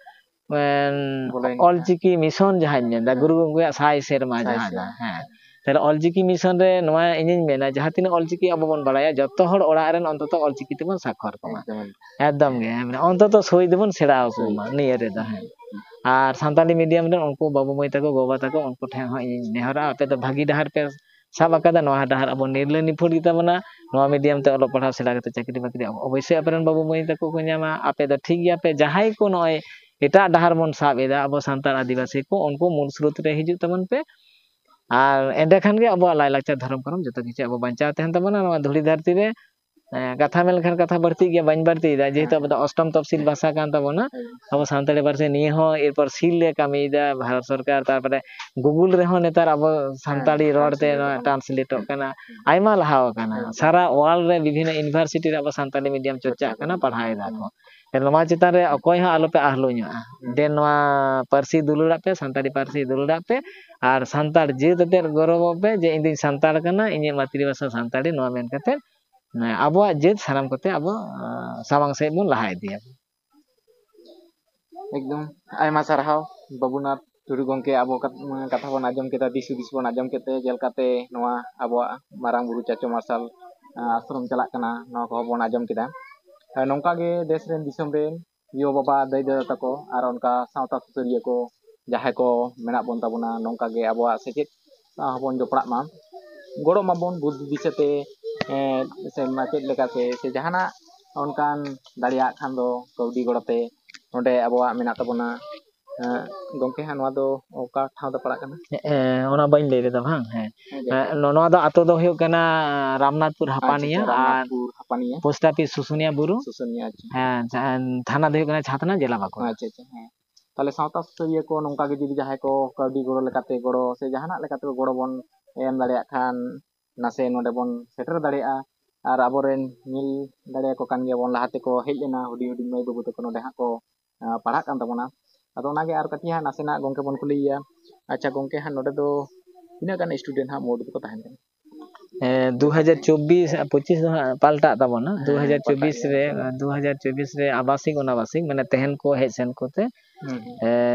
ᱮᱱ, ᱵᱚᱞᱚᱭᱮᱱ ᱠᱟᱱᱟ᱾ ᱚᱞᱪᱤᱠᱤ ᱢᱤᱥᱚᱱ ᱡᱟᱦᱟᱸᱧ ᱢᱮᱱᱫᱟ, ᱦᱮᱸ᱾ ᱜᱩᱨᱩ ᱜᱚᱢᱠᱮᱭᱟᱜ ᱥᱟᱭ ᱥᱮᱨᱢᱟ ᱥᱟᱭ ᱡᱟᱦᱟᱸ ᱫᱚ, ᱥᱮᱨᱢᱟ᱾ ᱦᱮᱸ᱾ ᱛᱟᱦᱞᱮ ᱚᱞᱪᱤᱠᱤ ᱢᱤᱥᱚᱱ ᱨᱮ ᱱᱚᱣᱟ ᱤᱧᱤᱧ ᱢᱮᱱᱟ, ᱡᱟᱦᱟᱸ ᱛᱤᱱᱟᱹᱜ ᱚᱞᱪᱤᱠᱤ ᱟᱵᱚ ᱵᱚᱱ ᱵᱟᱲᱟᱭᱟ, ᱡᱚᱛᱚ ᱦᱚᱲ ᱚᱲᱟᱜ ᱨᱮᱱ ᱚᱱᱛᱚᱛᱚ ᱚᱞᱪᱤᱠᱤ ᱛᱮᱵᱚᱱ ᱥᱟᱠᱷᱚᱨ ᱠᱚᱢᱟ᱾ ᱮᱠᱫᱚᱢ, ᱮᱠᱫᱚᱢ᱾ ᱮᱠᱫᱚᱢ ᱜᱮ, ᱦᱮᱸ, ᱢᱟᱱᱮ ᱚᱱᱛᱚᱛᱚ ᱥᱳᱭ ᱫᱚᱵᱚᱱ ᱥᱮᱬᱟ ᱟᱠᱚ ᱥᱳᱭ᱾ ᱢᱟ ᱱᱤᱭᱟᱹ ᱨᱮᱫᱚ, ᱦᱮᱸ᱾ ᱟᱨ ᱥᱟᱱᱛᱟᱲᱤ ᱢᱤᱰᱤᱭᱟᱢ ᱨᱮᱱ ᱩᱱᱠᱩ ᱵᱟᱹᱵᱩ ᱢᱟᱹᱭ ᱛᱟᱠᱚ, ᱜᱚ ᱵᱟᱵᱟ ᱛᱟᱠᱚ, ᱩᱱᱠᱩ ᱴᱷᱮᱱ ᱦᱚᱸ ᱤᱧᱤᱧ ᱱᱮᱦᱚᱨᱟ, ᱟᱯᱮ ᱫᱚ ᱵᱷᱟᱹᱜᱤ ᱰᱟᱦᱟᱨ ᱯᱮ ᱥᱟᱵ ᱟᱠᱟᱫᱟ, ᱱᱚᱣᱟ ᱰᱟᱦᱟᱨ ᱟᱵᱚ ᱱᱤᱨᱞᱟᱹ ᱱᱤᱯᱷᱩᱴ ᱜᱮᱛᱟ ᱵᱚᱱᱟ᱾ ᱱᱚᱣᱟ medium ᱛᱮ ᱚᱞᱚᱜ ᱯᱟᱲᱦᱟᱣ ᱥᱮᱬᱟ ᱠᱟᱛᱮ ᱪᱟᱹᱠᱨᱤ ᱵᱟᱹᱠᱨᱤ ᱚᱵᱚᱥᱥᱳᱭ ᱟᱯᱮ ᱨᱮᱱ ᱵᱟᱹᱵᱩ ᱢᱟᱹᱭ ᱛᱟᱠᱚ ᱠᱚ ᱧᱟᱢᱟ᱾ ᱟᱯᱮ ᱫᱚ ᱴᱷᱤᱠ ᱜᱮᱭᱟ ᱯᱮ, ᱡᱟᱦᱟᱸᱭ ᱠᱚ ᱱᱚᱜᱼᱚᱭ ᱮᱴᱟᱜ ᱰᱟᱦᱟᱨ ᱵᱚᱱ ᱥᱟᱵ ᱮᱫᱟ ᱟᱵᱚ ᱥᱟᱱᱛᱟᱲ ᱟᱹᱫᱤᱵᱟᱹᱥᱤ ᱠᱚ, ᱩᱱᱠᱩ ᱢᱩᱞ ᱥᱨᱳᱛ ᱨᱮ ᱦᱤᱡᱩᱜ ᱛᱟᱵᱚᱱ ᱯᱮ᱾ ᱟᱨ ᱮᱸᱰᱮᱠᱷᱟᱱ ᱜᱮ ᱟᱵᱚᱣᱟᱜ ᱞᱟᱭᱼᱞᱟᱠᱪᱟᱨ, ᱫᱷᱚᱨᱚᱢ, ᱠᱚᱨᱚᱢ ᱡᱚᱛᱚ ᱠᱤᱪᱷᱩ ᱟᱵᱚ ᱵᱟᱧᱪᱟᱣ ᱛᱟᱦᱮᱱ ᱛᱟᱵᱚᱱᱟ ᱱᱚᱣᱟ ᱫᱷᱩᱲᱤ ᱫᱷᱟᱹᱨᱛᱤ ᱨᱮ᱾ ᱮᱸ, ᱠᱟᱛᱷᱟ ᱢᱮᱱ ᱞᱮᱠᱷᱟᱱ ᱠᱟᱛᱷᱟ ᱵᱟᱹᱲᱛᱤᱜ ᱜᱮᱭᱟ, ᱵᱟᱹᱧ ᱵᱟᱹᱲᱛᱤᱭᱮᱫᱟ, ᱡᱮᱦᱮᱛᱩ ᱟᱵᱚ ᱫᱚ ᱚᱥᱴᱚᱢ ᱛᱚᱯᱥᱤᱞ ᱵᱷᱟᱥᱟ ᱠᱟᱱ ᱛᱟᱵᱚᱱᱟ᱾ ᱟᱵᱚ ᱥᱟᱱᱛᱟᱲᱤ ᱯᱟᱹᱨᱥᱤ ᱱᱤᱭᱟᱹ ᱦᱚᱸ ᱮᱨᱯᱚᱨ ᱥᱤᱞ ᱞᱮ ᱠᱟᱹᱢᱤᱭᱮᱫᱟ ᱵᱷᱟᱨᱚᱛ ᱥᱚᱨᱠᱟᱨ, ᱛᱟᱨᱯᱚᱨᱮ Google ᱨᱮᱦᱚᱸ ᱱᱮᱛᱟᱨ ᱟᱵᱚ ᱥᱟᱱᱛᱟᱲᱤ ᱨᱚᱲ ᱛᱮ translateᱚᱜ ᱠᱟᱱᱟ᱾ ᱟᱭᱢᱟ ᱞᱟᱦᱟ ᱟᱠᱟᱱᱟ᱾ ᱥᱟᱨᱟ world ᱨᱮ ᱵᱤᱵᱷᱤᱱᱱᱚ university ᱨᱮ ᱟᱵᱚ ᱥᱟᱱᱛᱟᱲᱤ medium ᱪᱚᱨᱪᱟᱜ ᱠᱟᱱᱟ, ᱯᱟᱲᱦᱟᱣ ᱮᱫᱟ ᱠᱚ᱾ ᱱᱚᱣᱟ ᱪᱮᱛᱟᱱ ᱨᱮ ᱚᱠᱚᱭ ᱦᱚᱸ ᱟᱞᱚᱯᱮ ᱟᱦᱞᱚ ᱧᱚᱜᱼᱟ᱾ ᱡᱮ ᱱᱚᱣᱟ ᱯᱟᱹᱨᱥᱤ ᱫᱩᱞᱟᱹᱲᱟᱜ ᱯᱮ, ᱥᱟᱱᱛᱟᱲᱤ ᱯᱟᱹᱨᱥᱤ ᱫᱩᱞᱟᱹᱲᱟᱜ ᱯᱮ, ᱟᱨ ᱥᱟᱱᱛᱟᱲ ᱡᱟᱹᱛ ᱟᱛᱮᱫ ᱜᱚᱨᱚᱵᱚᱜ ᱯᱮ ᱡᱮ ᱤᱧ ᱫᱩᱧ ᱥᱟᱱᱛᱟᱲ ᱠᱟᱱᱟ, ᱤᱧᱟᱹᱜ ᱢᱟᱛᱨᱤ ᱵᱷᱟᱥᱟ ᱥᱟᱱᱛᱟᱲᱤ, ᱱᱚᱣᱟ ᱢᱮᱱ ᱠᱟᱛᱮᱫ ᱟᱵᱚᱣᱟᱜ ᱡᱟᱹᱛ ᱥᱟᱱᱟᱢ ᱠᱚᱛᱮ ᱟᱵᱚ, ᱟᱸ, ᱥᱟᱢᱟᱝ ᱥᱮᱫ ᱵᱚᱱ ᱞᱟᱦᱟ ᱤᱫᱤᱭᱟ᱾ ᱮᱠᱫᱚᱢ ᱟᱭᱢᱟ ᱥᱟᱨᱦᱟᱣ ᱵᱟᱹᱵᱩᱱᱟᱛᱷ ᱴᱩᱰᱩ ᱜᱚᱢᱠᱮ, ᱟᱵᱚ ᱠᱟᱛ-, ᱠᱟᱛᱷᱟ ᱵᱚᱱ ᱟᱸᱡᱚᱢ ᱠᱮᱫᱟ, ᱫᱤᱥ ᱦᱩᱫᱤᱥ ᱵᱚᱱ ᱟᱸᱡᱚᱢ ᱠᱮᱫ ᱛᱮ, ᱡᱮᱞᱮᱠᱟᱛᱮ ᱱᱚᱣᱟ ᱟᱵᱚᱣᱟᱜ ᱢᱟᱨᱟᱝ ᱵᱩᱨᱩ ᱪᱟᱪᱳ ᱢᱟᱨᱥᱟᱞ, ᱟᱸ, ᱟᱥᱨᱚᱢ ᱪᱟᱞᱟᱜ ᱠᱟᱱᱟ, ᱱᱚᱣᱟ ᱠᱚᱦᱚᱸ ᱵᱚᱱ ᱟᱸᱡᱚᱢ ᱠᱮᱫᱟ᱾ ᱟᱨ ᱱᱚᱝᱠᱟ ᱜᱮ ᱫᱮᱥ ᱨᱮᱱ ᱫᱤᱥᱚᱢ ᱨᱮᱱ ᱭᱳ ᱵᱟᱵᱟ, ᱫᱟᱹᱭ ᱫᱟᱫᱟ ᱛᱟᱠᱚ ᱟᱨ ᱚᱱᱠᱟ ᱥᱟᱶᱛᱟ ᱥᱩᱥᱟᱹᱨᱤᱭᱟᱹ ᱠᱚ ᱡᱟᱦᱟᱸᱭ ᱠᱚ ᱢᱮᱱᱟᱜ ᱵᱚᱱ ᱛᱟᱵᱚᱱᱟ, ᱱᱚᱝᱠᱟ ᱜᱮ ᱟᱵᱚᱣᱟᱜ ᱥᱮᱪᱮᱫ ᱥᱟᱶ ᱦᱚᱸᱵᱚᱱ ᱡᱚᱯᱲᱟᱜ ᱢᱟ, ᱜᱚᱲᱚᱜ ᱢᱟᱵᱚᱱ ᱵᱩᱫᱽᱫᱷᱤ ᱫᱤᱥᱟᱹᱛᱮ, ᱮᱸ, ᱥᱮ ᱢᱟᱪᱮᱫ ᱞᱮᱠᱟᱛᱮ ᱥᱮ ᱡᱟᱦᱟᱱᱟᱜ ᱚᱱᱠᱟᱱ ᱫᱟᱲᱮᱭᱟᱜ ᱠᱷᱟᱱ ᱫᱚ ᱠᱟᱹᱣᱰᱤ ᱜᱚᱲᱚᱛᱮ ᱱᱚᱰᱮ ᱟᱵᱚᱣᱟᱜ ᱢᱮᱱᱟᱜ ᱛᱟᱵᱚᱱᱟ᱾ ᱮᱸ, ᱜᱚᱢᱠᱮ ᱦᱟᱸᱜ ᱱᱚᱣᱟ ᱫᱚ ᱚᱠᱟ ᱴᱷᱟᱶ ᱫᱚ ᱯᱟᱲᱟᱜ ᱠᱟᱱᱟ? ᱦᱮᱸ, ᱚᱱᱟ ᱵᱟᱹᱧ ᱞᱟᱹᱭ ᱞᱮᱫᱟ ᱵᱟᱝ? ᱦᱮᱸ᱾ ᱦᱮᱸ, ᱡᱟᱭᱦᱳᱠ᱾ ᱦᱮᱸ, ᱱᱚ-, ᱱᱚᱣᱟ ᱫᱚ ᱟᱛᱳ ᱫᱚ ᱦᱩᱭᱩᱜ ᱠᱟᱱᱟ ᱨᱟᱢᱱᱟᱛᱷᱯᱩᱨ ᱟᱪᱪᱷᱟ, ᱦᱟᱯᱟᱱᱤᱭᱟᱹ ᱟᱪᱪᱷᱟ, ᱟᱨ ᱨᱟᱢᱱᱟᱛᱷᱯᱩᱨ ᱦᱟᱯᱟᱱᱤᱭᱟᱹ᱾ Post office ᱥᱩᱥᱩᱱᱤᱭᱟ ᱵᱩᱨᱩ᱾ ᱥᱩᱥᱩᱱᱤᱭᱟ, ᱟᱪᱪᱷᱟ᱾ ᱦᱮᱸ, ᱡᱟᱦᱟᱸ ᱛᱷᱟᱱᱟ ᱫᱚ ᱦᱩᱭᱩᱜ ᱠᱟᱱᱟ ᱪᱷᱟᱛᱱᱟ, ᱡᱮᱞᱟ ᱵᱟᱸᱠᱩᱲᱟ᱾ ᱟᱪᱪᱷᱟ, ᱟᱪᱪᱷᱟ, ᱦᱮᱸ᱾ ᱛᱟᱦᱞᱮ ᱥᱟᱶᱛᱟ ᱥᱩᱥᱟᱹᱨᱤᱭᱟᱹ ᱠᱚ ᱱᱚᱝᱠᱟ ᱜᱮ ᱡᱩᱫᱤ ᱡᱟᱦᱟᱸᱭ ᱠᱚ ᱠᱟᱹᱣᱰᱤ ᱜᱚᱲᱚ ᱞᱮᱠᱟᱛᱮ ᱜᱚᱲᱚ ᱥᱮ ᱡᱟᱦᱟᱱᱟᱜ ᱞᱮᱠᱟᱛᱮ ᱜᱚᱲᱚ ᱵᱚᱱ ᱮᱢ ᱫᱟᱲᱮᱭᱟᱜ ᱠᱷᱟᱱ ᱱᱟᱥᱮ ᱱᱚᱰᱮ ᱵᱚᱱ ᱥᱮᱴᱮᱨ ᱫᱟᱲᱮᱭᱟᱜᱼᱟ᱾ ᱟᱨ ᱟᱵᱚᱨᱮᱱ ᱧᱮᱞ ᱫᱟᱲᱮᱭᱟᱠᱚ ᱠᱟᱱ ᱜᱮᱭᱟᱵᱚᱱ, ᱞᱟᱦᱟ ᱛᱮᱠᱚ ᱦᱮᱡ ᱞᱮᱱᱟ, ᱦᱩᱰᱤᱧ ᱦᱩᱰᱤᱧ ᱢᱟᱹᱭ ᱵᱟᱹᱵᱩ ᱛᱟᱠᱚ ᱱᱚᱰᱮ ᱦᱟᱸᱜ ᱠᱚ, ᱟᱸ, ᱯᱟᱲᱦᱟᱜ ᱠᱟᱱ ᱛᱟᱵᱚᱱᱟ᱾ ᱟᱫᱚ ᱚᱱᱟᱜᱮ ᱟᱨ ᱠᱟᱹᱴᱤᱡ ᱦᱟᱸᱜ ᱱᱟᱥᱮᱱᱟᱜ ᱜᱚᱢᱠᱮ ᱵᱚᱱ ᱠᱩᱞᱤᱭᱮᱭᱟ᱾ ᱟᱪᱪᱷᱟ ᱜᱚᱢᱠᱮ, ᱦᱟᱸᱜ ᱱᱚᱰᱮ ᱫᱚ ᱛᱤᱱᱟᱹᱜ ᱜᱟᱱ student ᱦᱟᱸᱜ ᱢᱳᱴ ᱫᱚᱠᱚ ᱛᱟᱦᱮᱱ ᱠᱟᱱᱟ? ᱮ, ᱫᱩ ᱦᱟᱡᱟᱨ ᱪᱚᱵᱵᱤᱥ, ᱯᱚᱸᱪᱤᱥ ᱫᱚ ᱦᱟᱸᱜ ᱯᱟᱞᱴᱟᱜ ᱛᱟᱵᱚᱱᱟ᱾ ᱦᱮᱸ, ᱫᱩ ᱦᱟᱡᱟᱨ ᱪᱚᱵᱵᱤᱥ ᱯᱟᱞᱴᱟᱜ ᱨᱮ, ᱜᱮᱭᱟ᱾ ᱫᱩ ᱦᱟᱡᱟᱨ ᱪᱚᱵᱵᱤᱥ ᱨᱮ ᱟᱵᱟᱥᱤᱠ ᱚᱱᱟᱵᱟᱥᱤᱠ, ᱢᱟᱱᱮ ᱛᱟᱦᱮᱱ ᱠᱚ ᱦᱮᱡ ᱥᱮᱱ ᱠᱚᱛᱮ, ᱦᱩᱸ, ᱦᱩᱸ᱾ ᱮ,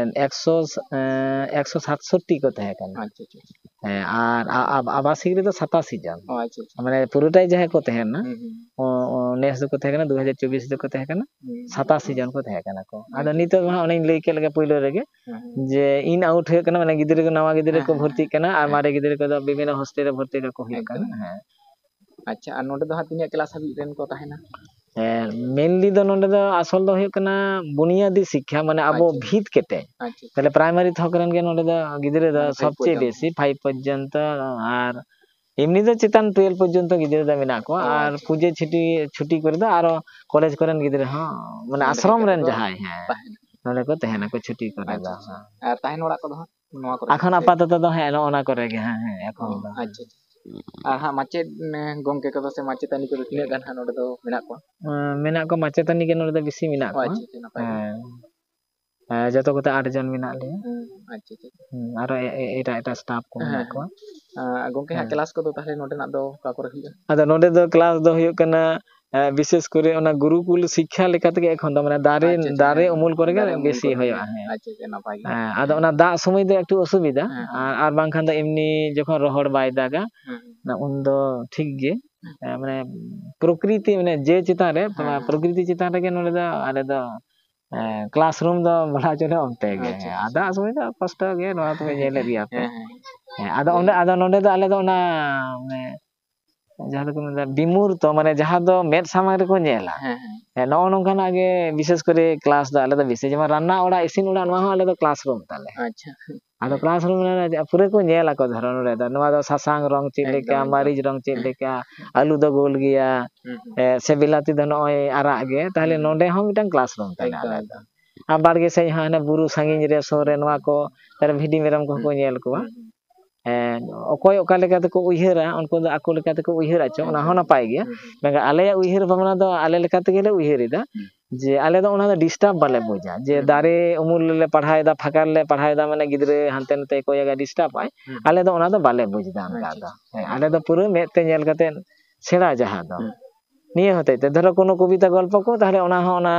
ᱮᱠᱥᱚ, ᱮ, ᱮᱠᱥᱚ ᱥᱟᱛᱥᱚᱴᱴᱤ ᱠᱚ ᱛᱟᱦᱮᱸ ᱠᱟᱱᱟ᱾ ᱟᱪᱪᱷᱟ, ᱟᱪᱪᱷᱟ, ᱟᱪᱪᱷᱟ᱾ ᱦᱮᱸ, ᱟᱨ ᱟ- ᱟ- ᱟᱵᱟᱥᱤᱠ ᱨᱮᱫᱚ ᱥᱟᱛᱟᱥᱤ ᱡᱚᱱ᱾ ᱚ, ᱟᱪᱪᱷᱟ, ᱟᱪᱪᱷᱟ᱾ ᱢᱟᱱᱮ ᱯᱩᱨᱟᱹᱴᱟᱭ ᱡᱟᱦᱟᱸᱭ ᱠᱚ ᱛᱟᱦᱮᱸ ᱞᱮᱱᱟ, ᱦᱩᱸ, ᱦᱩᱸ᱾ ᱚ- ᱚ- ᱱᱮᱥ ᱫᱚᱠᱚ ᱛᱟᱦᱮᱸ ᱠᱟᱱᱟ, ᱫᱩ ᱦᱟᱡᱟᱨ ᱪᱚᱵᱵᱤᱥ ᱫᱚᱠᱚ ᱛᱟᱦᱮᱸ ᱠᱟᱱᱟ, ᱦᱩᱸ᱾ ᱥᱟᱛᱟᱥᱤ ᱡᱚᱱ ᱠᱚ ᱛᱟᱦᱮᱸ ᱠᱟᱱᱟ ᱠᱚ᱾ ᱟᱫᱚ ᱟᱪᱪᱷᱟ᱾ ᱱᱤᱛᱚᱜ ᱢᱟ ᱦᱟᱸᱜ ᱚᱱᱮᱧ ᱞᱟᱹᱭ ᱠᱮᱫ ᱞᱮᱠᱟ ᱯᱩᱭᱞᱩ ᱨᱮᱜᱮ, ᱦᱩᱸ, ᱦᱩᱸ᱾ ᱡᱮ in out ᱦᱩᱭᱩᱜ ᱠᱟᱱᱟ, ᱢᱟᱱᱮ ᱜᱤᱫᱽᱨᱟᱹ ᱠᱚ ᱱᱟᱣᱟ ᱜᱤᱫᱽᱨᱟᱹ ᱦᱮᱸ, ᱠᱚ ᱦᱮᱸ, ᱵᱷᱚᱨᱛᱤᱜ ᱦᱮᱸ᱾ ᱠᱟᱱᱟ ᱟᱨ ᱦᱮᱸ᱾ ᱢᱟᱨᱮ ᱜᱤᱫᱽᱨᱟᱹ ᱠᱚᱫᱚ ᱵᱤᱵᱷᱤᱱᱱᱚ ᱦᱳᱥᱴᱮᱞ ᱨᱮ ᱵᱷᱚᱨᱛᱤ ᱠᱟᱠᱚ ᱦᱩᱭᱩᱜ ᱮᱠᱫᱚᱢ᱾ ᱠᱟᱱᱟ᱾ ᱦᱮᱸ᱾ ᱟᱪᱪᱷᱟ, ᱟᱨ ᱱᱚᱰᱮ ᱫᱚ ᱦᱟᱸᱜ ᱛᱤᱱᱟᱹᱜ ᱠᱮᱞᱟᱥ ᱦᱟᱹᱵᱤᱡ ᱨᱮᱱ ᱠᱚ ᱛᱟᱦᱮᱱᱟ? ᱦᱮᱸ, mainly ᱫᱚ ᱱᱚᱰᱮ ᱫᱚ ᱟᱥᱚᱞ ᱫᱚ ᱦᱩᱭᱩᱜ ᱠᱟᱱᱟ ᱵᱩᱱᱤᱭᱟᱹᱫᱤ ᱥᱤᱠᱠᱷᱟ, ᱢᱟᱱᱮ ᱟᱵᱚ ᱟᱪᱪᱷᱟ᱾ ᱵᱷᱤᱛ ᱠᱮᱴᱮᱡ᱾ ᱟᱪᱪᱷᱟ, ᱟᱪᱪᱷᱟ᱾ ᱛᱟᱦᱞᱮ primary ᱛᱷᱚᱠ ᱨᱮᱱ ᱜᱮ ᱱᱚᱰᱮ ᱫᱚ ᱜᱤᱫᱽᱨᱟᱹ ᱫᱚ ᱢᱟᱱᱮ five ᱥᱚᱵᱪᱮᱭᱮ ᱯᱚᱨᱡᱚᱱᱛᱚ᱾ ᱵᱮᱥᱤ, five ᱯᱚᱨᱡᱚᱱᱛᱚ, ᱟᱨ ᱮᱢᱱᱤ ᱫᱚ ᱪᱮᱛᱟᱱ twelve ᱯᱚᱨᱡᱚᱱᱛᱚ ᱜᱤᱫᱽᱨᱟᱹ ᱫᱚ ᱢᱮᱱᱟᱜ ᱠᱚᱣᱟ᱾ ᱚ, ᱟᱨ ᱟᱪᱪᱷᱟ᱾ ᱯᱩᱡᱟᱹ ᱪᱷᱩᱴᱤ, ᱪᱷᱩᱴᱤ ᱠᱚᱨᱮ ᱫᱚ ᱟᱨᱚ ᱠᱚᱞᱮᱡᱽ ᱠᱚᱨᱮᱱ ᱜᱤᱫᱽᱨᱟᱹ ᱦᱚᱸ, ᱢᱟᱱᱮ ᱱᱚᱰᱮ ᱟᱥᱨᱚᱢ ᱦᱮᱡ ᱨᱮᱱ ᱠᱟᱛᱮ ᱠᱚ ᱡᱟᱦᱟᱸᱭ, ᱦᱮᱸ, ᱛᱟᱦᱮᱱᱟ᱾ ᱱᱚᱰᱮ ᱠᱚ ᱛᱟᱦᱮᱱᱟᱠᱚ ᱪᱷᱩᱴᱤ ᱠᱚᱨᱮ ᱟᱪᱪᱷᱟ, ᱫᱚ, ᱟᱪᱪᱷᱟ᱾ ᱦᱮᱸ᱾ ᱟᱨ ᱛᱟᱦᱮᱱ ᱚᱲᱟᱜ ᱠᱚᱫᱚ ᱦᱟᱸᱜ ᱱᱚᱣᱟ ᱠᱚᱨᱮ ᱜᱮ ᱮᱠᱷᱚᱱ ᱥᱮ? ᱟᱯᱟᱛᱚᱛᱚ ᱫᱚ, ᱦᱮᱸ, ᱱᱚᱜᱼᱚ ᱱᱟ ᱠᱚᱨᱮ ᱜᱮ, ᱦᱮᱸ, ᱦᱮᱸ, ᱚ, ᱮᱠᱷᱚᱱ ᱫᱚ᱾ ᱟᱪᱪᱷᱟ, ᱟᱪᱪᱷᱟ᱾ ᱟᱨ ᱦᱟᱸᱜ ᱢᱟᱪᱮᱫ, ᱮ, ᱜᱚᱢᱠᱮ ᱠᱚᱫᱚ ᱥᱮ ᱢᱟᱪᱮᱛᱟᱹᱱᱤ ᱠᱚᱫᱚ ᱛᱤᱱᱟᱹᱜ ᱜᱟᱱ ᱦᱟᱸᱜ ᱱᱚᱰᱮ ᱫᱚ ᱢᱮᱱᱟᱜ ᱠᱚᱣᱟ? ᱮᱸ, ᱢᱮᱱᱟᱜ ᱠᱚᱣᱟ, ᱢᱟᱪᱮᱛᱟᱹᱱᱤ ᱜᱮ ᱱᱚᱰᱮ ᱫᱚ ᱵᱮᱥᱤ ᱢᱮᱱᱟᱜ ᱚ, ᱠᱚᱣᱟ᱾ ᱟᱪᱪᱷᱟ, ᱟᱪᱪᱷᱟ, ᱱᱟᱯᱟᱭ ᱜᱮ᱾ ᱦᱮᱸ᱾ ᱦᱮᱸ, ᱡᱚᱛᱚ ᱠᱚᱛᱮ ᱟᱴ ᱡᱚᱱ ᱢᱮᱱᱟᱜ ᱞᱮᱭᱟ᱾ ᱦᱩᱸ, ᱟᱪᱪᱷᱟ, ᱟᱪᱪᱷᱟ᱾ ᱦᱩᱸ, ᱟᱨᱚ ᱮ-, ᱮ-, ᱮᱴᱟᱜ ᱮᱴᱟᱜ staff ᱠᱚ ᱦᱮᱸ, ᱢᱮᱱᱟᱜ ᱦᱮᱸ᱾ ᱠᱚᱣᱟ᱾ ᱟᱸ, ᱜᱚᱢᱠᱮ ᱦᱟᱸᱜ ᱦᱮᱸ᱾ ᱠᱞᱟᱥ ᱠᱚᱫᱚ ᱛᱟᱦᱞᱮ ᱱᱚᱰᱮᱱᱟᱜ ᱫᱚ ᱚᱠᱟ ᱠᱚᱨᱮ ᱦᱩᱭᱩᱜᱼᱟ? ᱟᱫᱚ ᱱᱚᱰᱮ ᱫᱚ ᱠᱞᱟᱥ ᱫᱚ ᱦᱩᱭᱩᱜ ᱠᱟᱱᱟ, ᱮᱸ, ᱵᱤᱥᱮᱥ ᱠᱚᱨᱮ ᱚᱱᱟ ᱜᱩᱨᱩᱠᱩᱞ ᱥᱤᱠᱠᱷᱟ ᱞᱮᱠᱟ ᱛᱮᱜᱮ ᱮᱠᱷᱚᱱ ᱫᱚ, ᱢᱟᱱᱮ ᱫᱟᱨᱮ, ᱟᱪᱪᱷᱟ, ᱟᱪᱪᱷᱟ, ᱫᱟᱨᱮ ᱦᱮᱸ᱾ ᱩᱢᱩᱞ ᱠᱚᱨᱮ ᱜᱮ ᱫᱟᱨᱮ ᱩᱢᱩᱞ ᱵᱮᱥᱤ ᱠᱚᱨᱮ ᱜᱮ᱾ ᱦᱩᱭᱩᱜᱼᱟ, ᱦᱮᱸ᱾ ᱟᱪᱪᱷᱟ, ᱟᱪᱪᱷᱟ, ᱱᱟᱯᱟᱭ ᱜᱮ᱾ ᱦᱮᱸ, ᱟᱫᱚ ᱦᱮᱸ᱾ ᱚᱱᱟ ᱫᱟᱜ ᱥᱚᱢᱚᱭ ᱫᱚ ᱮᱠᱴᱩ ᱚᱥᱩᱵᱤᱫᱟ, ᱦᱮᱸ, ᱦᱮᱸ᱾ ᱟᱨ, ᱟᱨ ᱵᱟᱝᱠᱷᱟᱱ ᱫᱚ ᱮᱢᱱᱤ ᱡᱚᱠᱷᱚᱱ ᱨᱚᱦᱚᱲ ᱵᱟᱭ ᱫᱟᱜᱟ, ᱦᱮᱸ, ᱦᱮᱸ᱾ ᱚᱱᱟ ᱩᱱᱫᱚ ᱴᱷᱤᱠ ᱜᱮ᱾ ᱦᱮᱸ, ᱢᱟᱱᱮ ᱯᱨᱚᱠᱨᱤᱛᱤ, ᱢᱟᱱᱮ ᱡᱮ ᱪᱮᱛᱟᱱ ᱨᱮ, ᱦᱮᱸ, ᱦᱮᱸ᱾ ᱯᱨᱚᱠᱨᱤᱛᱤ ᱪᱮᱛᱟᱱ ᱨᱮᱜᱮ ᱱᱚᱰᱮ ᱫᱚ ᱟᱞᱮ ᱫᱚ, ᱮᱸ, classroom ᱫᱚ ᱵᱚᱞᱟ ᱪᱚᱞᱮ ᱚᱱᱛᱮ ᱜᱮ᱾ ᱟᱪᱪᱷᱟ, ᱦᱮᱸ, ᱟᱪᱪᱷᱟ, ᱟᱨ ᱫᱟᱜ ᱟᱪᱪᱷᱟ᱾ ᱥᱚᱢᱚᱭ ᱫᱚ ᱠᱚᱥᱴᱚ ᱜᱮ, ᱱᱚᱣᱟ ᱛᱚᱯᱮ ᱧᱮᱞᱮᱫ ᱜᱮᱭᱟ ᱯᱮ᱾ ᱦᱮᱸ, ᱦᱮᱸ᱾ ᱦᱮᱸ, ᱟᱫᱚ ᱦᱮᱸ᱾ ᱚᱸᱰᱮ, ᱟᱫᱚ ᱱᱚᱰᱮ ᱫᱚ ᱟᱞᱮ ᱫᱚ ᱚᱱᱟ, ᱢᱟᱱᱮ, ᱡᱟᱦᱟᱸ ᱫᱚᱠᱚ ᱢᱮᱛᱟᱜᱼᱟ ᱵᱤᱢᱩᱨᱛᱚ, ᱢᱟᱱᱮ ᱡᱟᱦᱟᱸ ᱫᱚ ᱢᱮᱫ ᱥᱟᱢᱟᱝ ᱨᱮᱠᱚ ᱧᱮᱞᱟ᱾ ᱦᱮᱸ, ᱦᱮᱸ᱾ ᱦᱮᱸ, ᱱᱚᱜᱼᱚ ᱱᱚᱝᱠᱟᱱᱟᱜ ᱜᱮ ᱵᱤᱥᱮᱥ ᱠᱚᱨᱮ ᱠᱞᱟᱥ ᱫᱚ ᱟᱞᱮ ᱫᱚ ᱵᱮᱥᱤ, ᱡᱮᱢᱚᱱ ᱨᱟᱱᱱᱟ ᱚᱲᱟᱜ, ᱤᱥᱤᱱ ᱚᱲᱟᱜ, ᱱᱚᱣᱟ ᱦᱚᱸ ᱟᱞᱮ ᱫᱚ classroom ᱛᱟᱞᱮ᱾ ᱟᱪᱪᱷᱟ᱾ ᱟᱫᱚ classroom ᱨᱮ ᱯᱩᱨᱟᱹ ᱠᱚ ᱧᱮᱞ ᱟᱠᱚ, ᱫᱷᱚᱨᱚ ᱱᱚᱰᱮ ᱫᱚ ᱱᱚᱣᱟ ᱫᱚ ᱥᱟᱥᱟᱝ ᱨᱚᱝ ᱪᱮᱫ ᱞᱮᱠᱟ, ᱮᱠᱫᱚᱢ, ᱮᱠᱫᱚᱢ᱾ ᱢᱟᱹᱨᱤᱪ ᱨᱚᱝ ᱪᱮᱫ ᱞᱮᱠᱟ, ᱟᱹᱞᱩ ᱫᱚ ᱜᱳᱞ ᱜᱮᱭᱟ, ᱦᱩᱸ, ᱦᱩᱸ᱾ ᱮ, ᱥᱮ ᱵᱤᱞᱟᱹᱛᱤ ᱫᱚ ᱱᱚᱜᱼᱚᱭ ᱟᱨᱟᱜ ᱜᱮ, ᱛᱟᱦᱞᱮ ᱦᱩᱸ, ᱦᱩᱸ᱾ ᱱᱚᱰᱮ ᱦᱚᱸ ᱢᱤᱫᱴᱟᱝ classroom ᱛᱟᱞᱮ ᱮᱠᱫᱚᱢ, ᱟᱞᱮ ᱫᱚ᱾ ᱮᱠᱫᱚᱢ᱾ ᱟᱨ ᱵᱟᱲᱜᱮ ᱥᱮᱫ ᱦᱚᱸ ᱦᱟᱱᱮ ᱵᱩᱨᱩ ᱥᱟᱺᱜᱤᱧ ᱨᱮ, ᱥᱩᱨ ᱨᱮ ᱱᱚᱣᱟ ᱠᱚ, ᱛᱟᱦᱞᱮ ᱵᱷᱤᱰᱤ ᱢᱮᱨᱚᱢ ᱠᱚᱦᱚᱸ ᱠᱚ ᱦᱩᱸ, ᱧᱮᱞ ᱠᱚᱣᱟ᱾ ᱦᱩᱸ, ᱦᱩᱸ᱾ ᱮᱸ, ᱚᱠᱚᱭ ᱚᱠᱟ ᱞᱮᱠᱟ ᱛᱮᱠᱚ ᱩᱭᱦᱟᱹᱨᱟ, ᱩᱱᱠᱩ ᱫᱚ ᱟᱠᱚ ᱞᱮᱠᱟ ᱛᱮᱠᱚ ᱩᱭᱦᱟᱹᱨ ᱟᱪᱚ, ᱚᱱᱟ ᱦᱚᱸ ᱮᱠᱫᱚᱢ᱾ ᱱᱟᱯᱟᱭ ᱜᱮᱭᱟ᱾ ᱦᱩᱸ, ᱦᱩᱸ᱾ ᱢᱮᱱᱠᱷᱟᱱ ᱟᱞᱮᱭᱟᱜ ᱩᱭᱦᱟᱹᱨ ᱵᱷᱟᱵᱽᱱᱟ ᱫᱚ ᱟᱞᱮ ᱞᱮᱠᱟ ᱛᱮᱜᱮ ᱞᱮ ᱩᱭᱦᱟᱹᱨ ᱮᱫᱟ᱾ ᱦᱩᱸ᱾ ᱡᱮ ᱟᱞᱮ ᱫᱚ ᱚᱱᱟ ᱫᱚ disturb ᱵᱟᱞᱮ ᱵᱩᱡᱟ, ᱡᱮ ᱦᱩᱸ, ᱦᱩᱸ᱾ ᱫᱟᱨᱮ ᱩᱢᱩᱞ ᱨᱮᱞᱮ ᱯᱟᱲᱦᱟᱣ ᱮᱫᱟ, ᱯᱷᱟᱸᱠᱟ ᱨᱮᱞᱮ ᱯᱟᱲᱦᱟᱣ ᱮᱫᱟ, ᱢᱟᱱᱮ ᱜᱤᱫᱽᱨᱟᱹ ᱦᱟᱱᱛᱮ ᱱᱟᱛᱮ ᱠᱚᱭᱚᱜᱟ, disturb ᱟᱭ᱾ ᱦᱩᱸ᱾ ᱟᱞᱮ ᱫᱚ ᱚᱱᱟ ᱫᱚ ᱵᱟᱞᱮ ᱵᱩᱡᱽ ᱮᱫᱟ ᱚᱱᱠᱟ ᱟᱪᱪᱷᱟ, ᱫᱚ᱾ ᱟᱪᱪᱷᱟ᱾ ᱦᱮᱸ, ᱟᱞᱮ ᱫᱚ ᱯᱩᱨᱟᱹ ᱢᱮᱫ ᱛᱮ ᱧᱮᱞ ᱠᱟᱛᱮ ᱥᱮᱬᱟ ᱡᱟᱦᱟᱸ ᱫᱚ᱾ ᱦᱩᱸ᱾ ᱱᱤᱭᱟᱹ ᱦᱚᱛᱮᱡ ᱛᱮ, ᱫᱷᱚᱨᱚ ᱠᱳᱱᱳ ᱠᱚᱵᱤᱛᱟ ᱜᱚᱞᱯᱚ ᱠᱚ, ᱛᱟᱦᱞᱮ ᱚᱱᱟ ᱦᱚᱸ ᱚᱱᱟ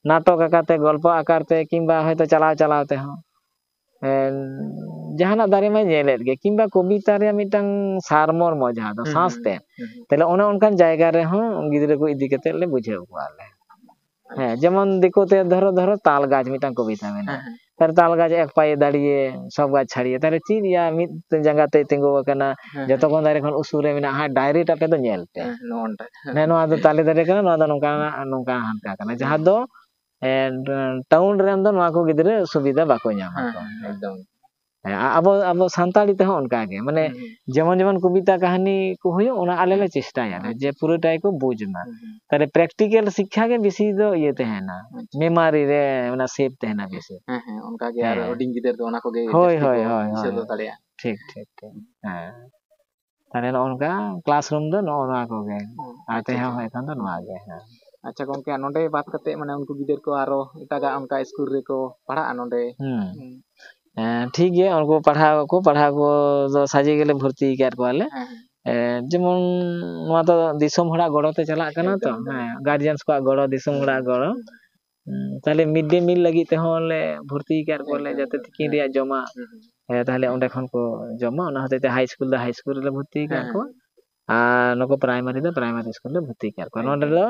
ᱱᱟᱴᱚᱠ ᱟᱠᱟᱨ ᱛᱮ, ᱜᱚᱞᱯᱚ ᱟᱠᱟᱨ ᱛᱮ, ᱠᱤᱝᱵᱟ ᱦᱚᱭᱛᱳ ᱪᱟᱞᱟᱣ ᱪᱟᱞᱟᱣ ᱛᱮᱦᱚᱸ᱾ ᱮᱸ, ᱡᱟᱦᱟᱱᱟᱜ ᱫᱟᱨᱮ ᱢᱟᱭ ᱧᱮᱞᱮᱫ ᱜᱮ, ᱠᱤᱝᱵᱟ ᱠᱚᱵᱤᱛᱟ ᱨᱮᱭᱟᱜ ᱢᱤᱫᱴᱟᱝ ᱥᱟᱨᱢᱚᱨᱢᱚ, ᱡᱟᱦᱟᱸ ᱫᱚ ᱦᱩᱸ, ᱥᱟᱸᱥ ᱦᱩᱸ, ᱛᱮ᱾ ᱦᱩᱸ, ᱦᱩᱸ᱾ ᱛᱟᱦᱞᱮ ᱚᱱᱮ ᱚᱱᱠᱟᱱ ᱡᱟᱭᱜᱟ ᱨᱮᱦᱚᱸ ᱜᱤᱫᱽᱨᱟᱹ ᱠᱚ ᱤᱫᱤ ᱠᱟᱛᱮᱫ ᱞᱮ ᱵᱩᱡᱷᱟᱹᱣ ᱠᱚᱣᱟ ᱞᱮ᱾ ᱦᱮᱸ, ᱟᱪᱪᱷᱟ᱾ ᱡᱮᱢᱚᱱ ᱫᱤᱠᱩ ᱛᱮ ᱫᱷᱚᱨᱚ, ᱫᱷᱚᱨᱚ ᱛᱟᱞ ᱜᱟᱪᱷ ᱢᱤᱫᱴᱟᱝ ᱠᱚᱵᱤᱛᱟ ᱢᱮᱱᱟᱜᱼᱟ᱾ ᱦᱮᱸ, ᱦᱮᱸ᱾ ᱛᱟᱦᱞᱮ ᱛᱟᱞ ᱜᱟᱪᱷ ᱮᱠ ᱯᱟᱭᱮ ᱫᱟᱲᱤᱭᱮ, ᱥᱚᱵ ᱜᱟᱪᱷ ᱪᱷᱟᱲᱤᱭᱮ᱾ ᱛᱟᱦᱞᱮ ᱪᱮᱫ ᱭᱟ, ᱢᱤᱫ ᱡᱟᱸᱜᱟ ᱛᱮᱭ ᱛᱤᱸᱜᱩ ᱟᱠᱟᱱᱟ, ᱦᱮᱸ, ᱡᱚᱛᱚ ᱦᱮᱸ᱾ ᱠᱷᱚᱱ ᱫᱟᱨᱮ ᱠᱷᱚᱱ ᱩᱥᱩᱞ ᱨᱮ ᱢᱮᱱᱟᱜᱼᱟ, ᱦᱟᱸᱜ direct ᱟᱯᱮ ᱫᱚ ᱧᱮᱞ ᱯᱮ᱾ ᱦᱮᱸ, ᱱᱚᱜᱼᱚ ᱱᱚᱝᱠᱟ᱾ ᱦᱮᱸ, ᱱᱚᱣᱟ ᱫᱚ ᱛᱟᱞᱮ ᱫᱟᱨᱮ ᱠᱟᱱᱟ, ᱱᱚᱣᱟ ᱫᱚ ᱱᱚᱝᱠᱟ, ᱱᱚᱝᱠᱟ ᱦᱟᱱᱠᱟ ᱠᱟᱱᱟ᱾ ᱦᱮᱸ᱾ ᱡᱟᱦᱟᱸ ᱫᱚ, ᱮ, town ᱨᱮᱱ ᱫᱚ ᱱᱚᱣᱟ ᱠᱚ ᱜᱤᱫᱽᱨᱟᱹ ᱥᱩᱵᱤᱫᱷᱟ ᱵᱟᱠᱚ ᱧᱟᱢᱟ ᱦᱮᱸ, ᱠᱚ᱾ ᱦᱮᱸ, ᱮᱠᱫᱚᱢ᱾ ᱦᱮᱸ, ᱟ-, ᱟᱵᱚ, ᱟᱵᱚ ᱥᱟᱱᱛᱟᱲᱤ ᱛᱮᱦᱚᱸ ᱚᱱᱠᱟ ᱜᱮ, ᱢᱟᱱᱮ, ᱦᱩᱸ, ᱦᱩᱸ᱾ ᱡᱮᱢᱚᱱ ᱡᱮᱢᱚᱱ ᱠᱚᱵᱤᱛᱟ ᱠᱟᱹᱦᱱᱤ ᱠᱚ ᱦᱩᱭᱩᱜ, ᱚᱱᱟ ᱟᱞᱮ ᱞᱮ ᱦᱩᱸ᱾ ᱪᱮᱥᱴᱟᱭᱟ, ᱟᱪᱪᱷᱟ᱾ ᱡᱮ ᱯᱩᱨᱟᱹᱴᱟᱭ ᱠᱚ ᱵᱩᱡᱽ ᱢᱟ᱾ ᱦᱩᱸ, ᱦᱩᱸ᱾ ᱛᱟᱦᱞᱮ practical ᱥᱤᱠᱠᱷᱟ ᱜᱮ ᱵᱮᱥᱤ ᱫᱚ ᱤᱭᱟᱹ ᱛᱟᱦᱮᱱᱟ, ᱟᱪᱪᱷᱟ᱾ memory ᱨᱮ ᱚᱱᱟ save ᱛᱟᱦᱮᱱᱟ ᱵᱮᱥᱤ᱾ ᱦᱮᱸ, ᱦᱮᱸ, ᱚᱱᱠᱟ ᱜᱮ ᱟᱨ ᱦᱮᱸ᱾ ᱦᱩᱰᱤᱧ ᱜᱤᱫᱟᱹᱨ ᱫᱚ ᱚᱱᱟ ᱠᱚᱜᱮ ᱦᱳᱭ, ᱡᱟᱹᱥᱛᱤ ᱦᱳᱭ, ᱠᱚ ᱦᱳᱭ, ᱫᱤᱥᱟᱹ ᱦᱳᱭ, ᱫᱚᱦᱚ ᱦᱳᱭ᱾ ᱫᱟᱲᱮᱭᱟᱜᱼᱟ᱾ ᱴᱷᱤᱠ, ᱴᱷᱤᱠ, ᱴᱷᱤᱠ᱾ ᱦᱮᱸ᱾ ᱛᱟᱦᱞᱮ ᱱᱚᱜᱼᱚ ᱱᱚᱝᱠᱟ classroom ᱫᱚ ᱱᱚᱜᱼᱚ ᱱᱚᱣᱟ ᱠᱚᱜᱮ᱾ ᱚ, ᱟᱨ ᱟᱪᱪᱷᱟ, ᱛᱮᱦᱮᱧ ᱟᱪᱪᱷᱟ᱾ ᱦᱚᱸ ᱮᱠᱷᱚᱱ ᱫᱚ ᱱᱚᱣᱟ ᱜᱮ, ᱦᱮᱸ᱾ ᱟᱪᱪᱷᱟ ᱜᱚᱝᱠᱮ, ᱱᱚᱰᱮ ᱵᱟᱫ ᱠᱟᱛᱮ ᱢᱟᱱᱮ ᱩᱱᱠᱩ ᱜᱤᱫᱟᱹᱨ ᱠᱚ ᱟᱨᱚ ᱮᱴᱟᱜᱟᱜ ᱚᱱᱠᱟ ᱥᱠᱩᱞ ᱨᱮᱠᱚ ᱯᱟᱲᱦᱟᱜᱼᱟ ᱱᱚᱰᱮ? ᱦᱩᱸ᱾ ᱦᱩᱸ᱾ ᱦᱮᱸ, ᱴᱷᱤᱠ ᱜᱮᱭᱟ, ᱩᱱᱠᱩ ᱯᱟᱲᱦᱟᱣ ᱠᱚ, ᱯᱟᱲᱦᱟᱣ ᱠᱚ ᱫᱚ ᱥᱟᱡᱮ ᱜᱮᱞᱮ ᱵᱷᱚᱨᱛᱤ ᱟᱠᱟᱫ ᱠᱚᱣᱟᱞᱮ᱾ ᱦᱮᱸ, ᱦᱮᱸ᱾ ᱮ, ᱡᱮᱢᱚᱱ ᱱᱚᱣᱟ ᱫᱚ ᱫᱤᱥᱚᱢ ᱦᱚᱲᱟᱜ ᱜᱚᱲᱚ ᱛᱮ ᱪᱟᱞᱟᱜ ᱠᱟᱱᱟ ᱛᱚ, ᱮᱠᱫᱚᱢ, ᱮᱠᱫᱚᱢ᱾ ᱦᱮᱸ, guardians ᱠᱚᱣᱟᱜ ᱜᱚᱲᱚ, ᱫᱤᱥᱚᱢ ᱦᱩᱸ, ᱦᱚᱲᱟᱜ ᱦᱩᱸ, ᱜᱚᱲᱚ᱾ ᱦᱩᱸ, ᱦᱩᱸ᱾ ᱦᱩᱸ, ᱛᱟᱦᱞᱮ mid day meal ᱞᱟᱹᱜᱤᱫ ᱛᱮᱦᱚᱸ ᱞᱮ ᱵᱷᱚᱨᱛᱤ ᱟᱠᱟᱫ ᱠᱚᱣᱟᱞᱮ, ᱮᱠᱫᱚᱢ, ᱡᱟᱛᱮ ᱮᱠᱫᱚᱢ᱾ ᱛᱤᱠᱤᱱ ᱦᱮᱸ, ᱨᱮᱭᱟᱜ ᱡᱚᱢᱟᱜ, ᱦᱩᱸ, ᱦᱩᱸ᱾ ᱦᱮᱸ, ᱛᱟᱦᱞᱮ ᱚᱸᱰᱮ ᱠᱷᱚᱱ ᱠᱚ ᱡᱚᱢᱟ, ᱚᱱᱟ ᱦᱚᱛᱮᱡ ᱛᱮ high school ᱫᱚ high school ᱨᱮᱞᱮ ᱵᱷᱚᱨᱛᱤ ᱟᱠᱟᱫ ᱦᱮᱸ, ᱠᱚᱣᱟ᱾ ᱦᱮᱸ᱾ ᱟᱨ ᱱᱩᱠᱩ primary ᱫᱚ primary school ᱞᱮ ᱵᱷᱚᱨᱛᱤ ᱟᱠᱟᱫ ᱠᱚᱣᱟ᱾ ᱦᱮᱸ, ᱱᱚᱸᱰᱮ ᱦᱮᱸ᱾ ᱫᱚ,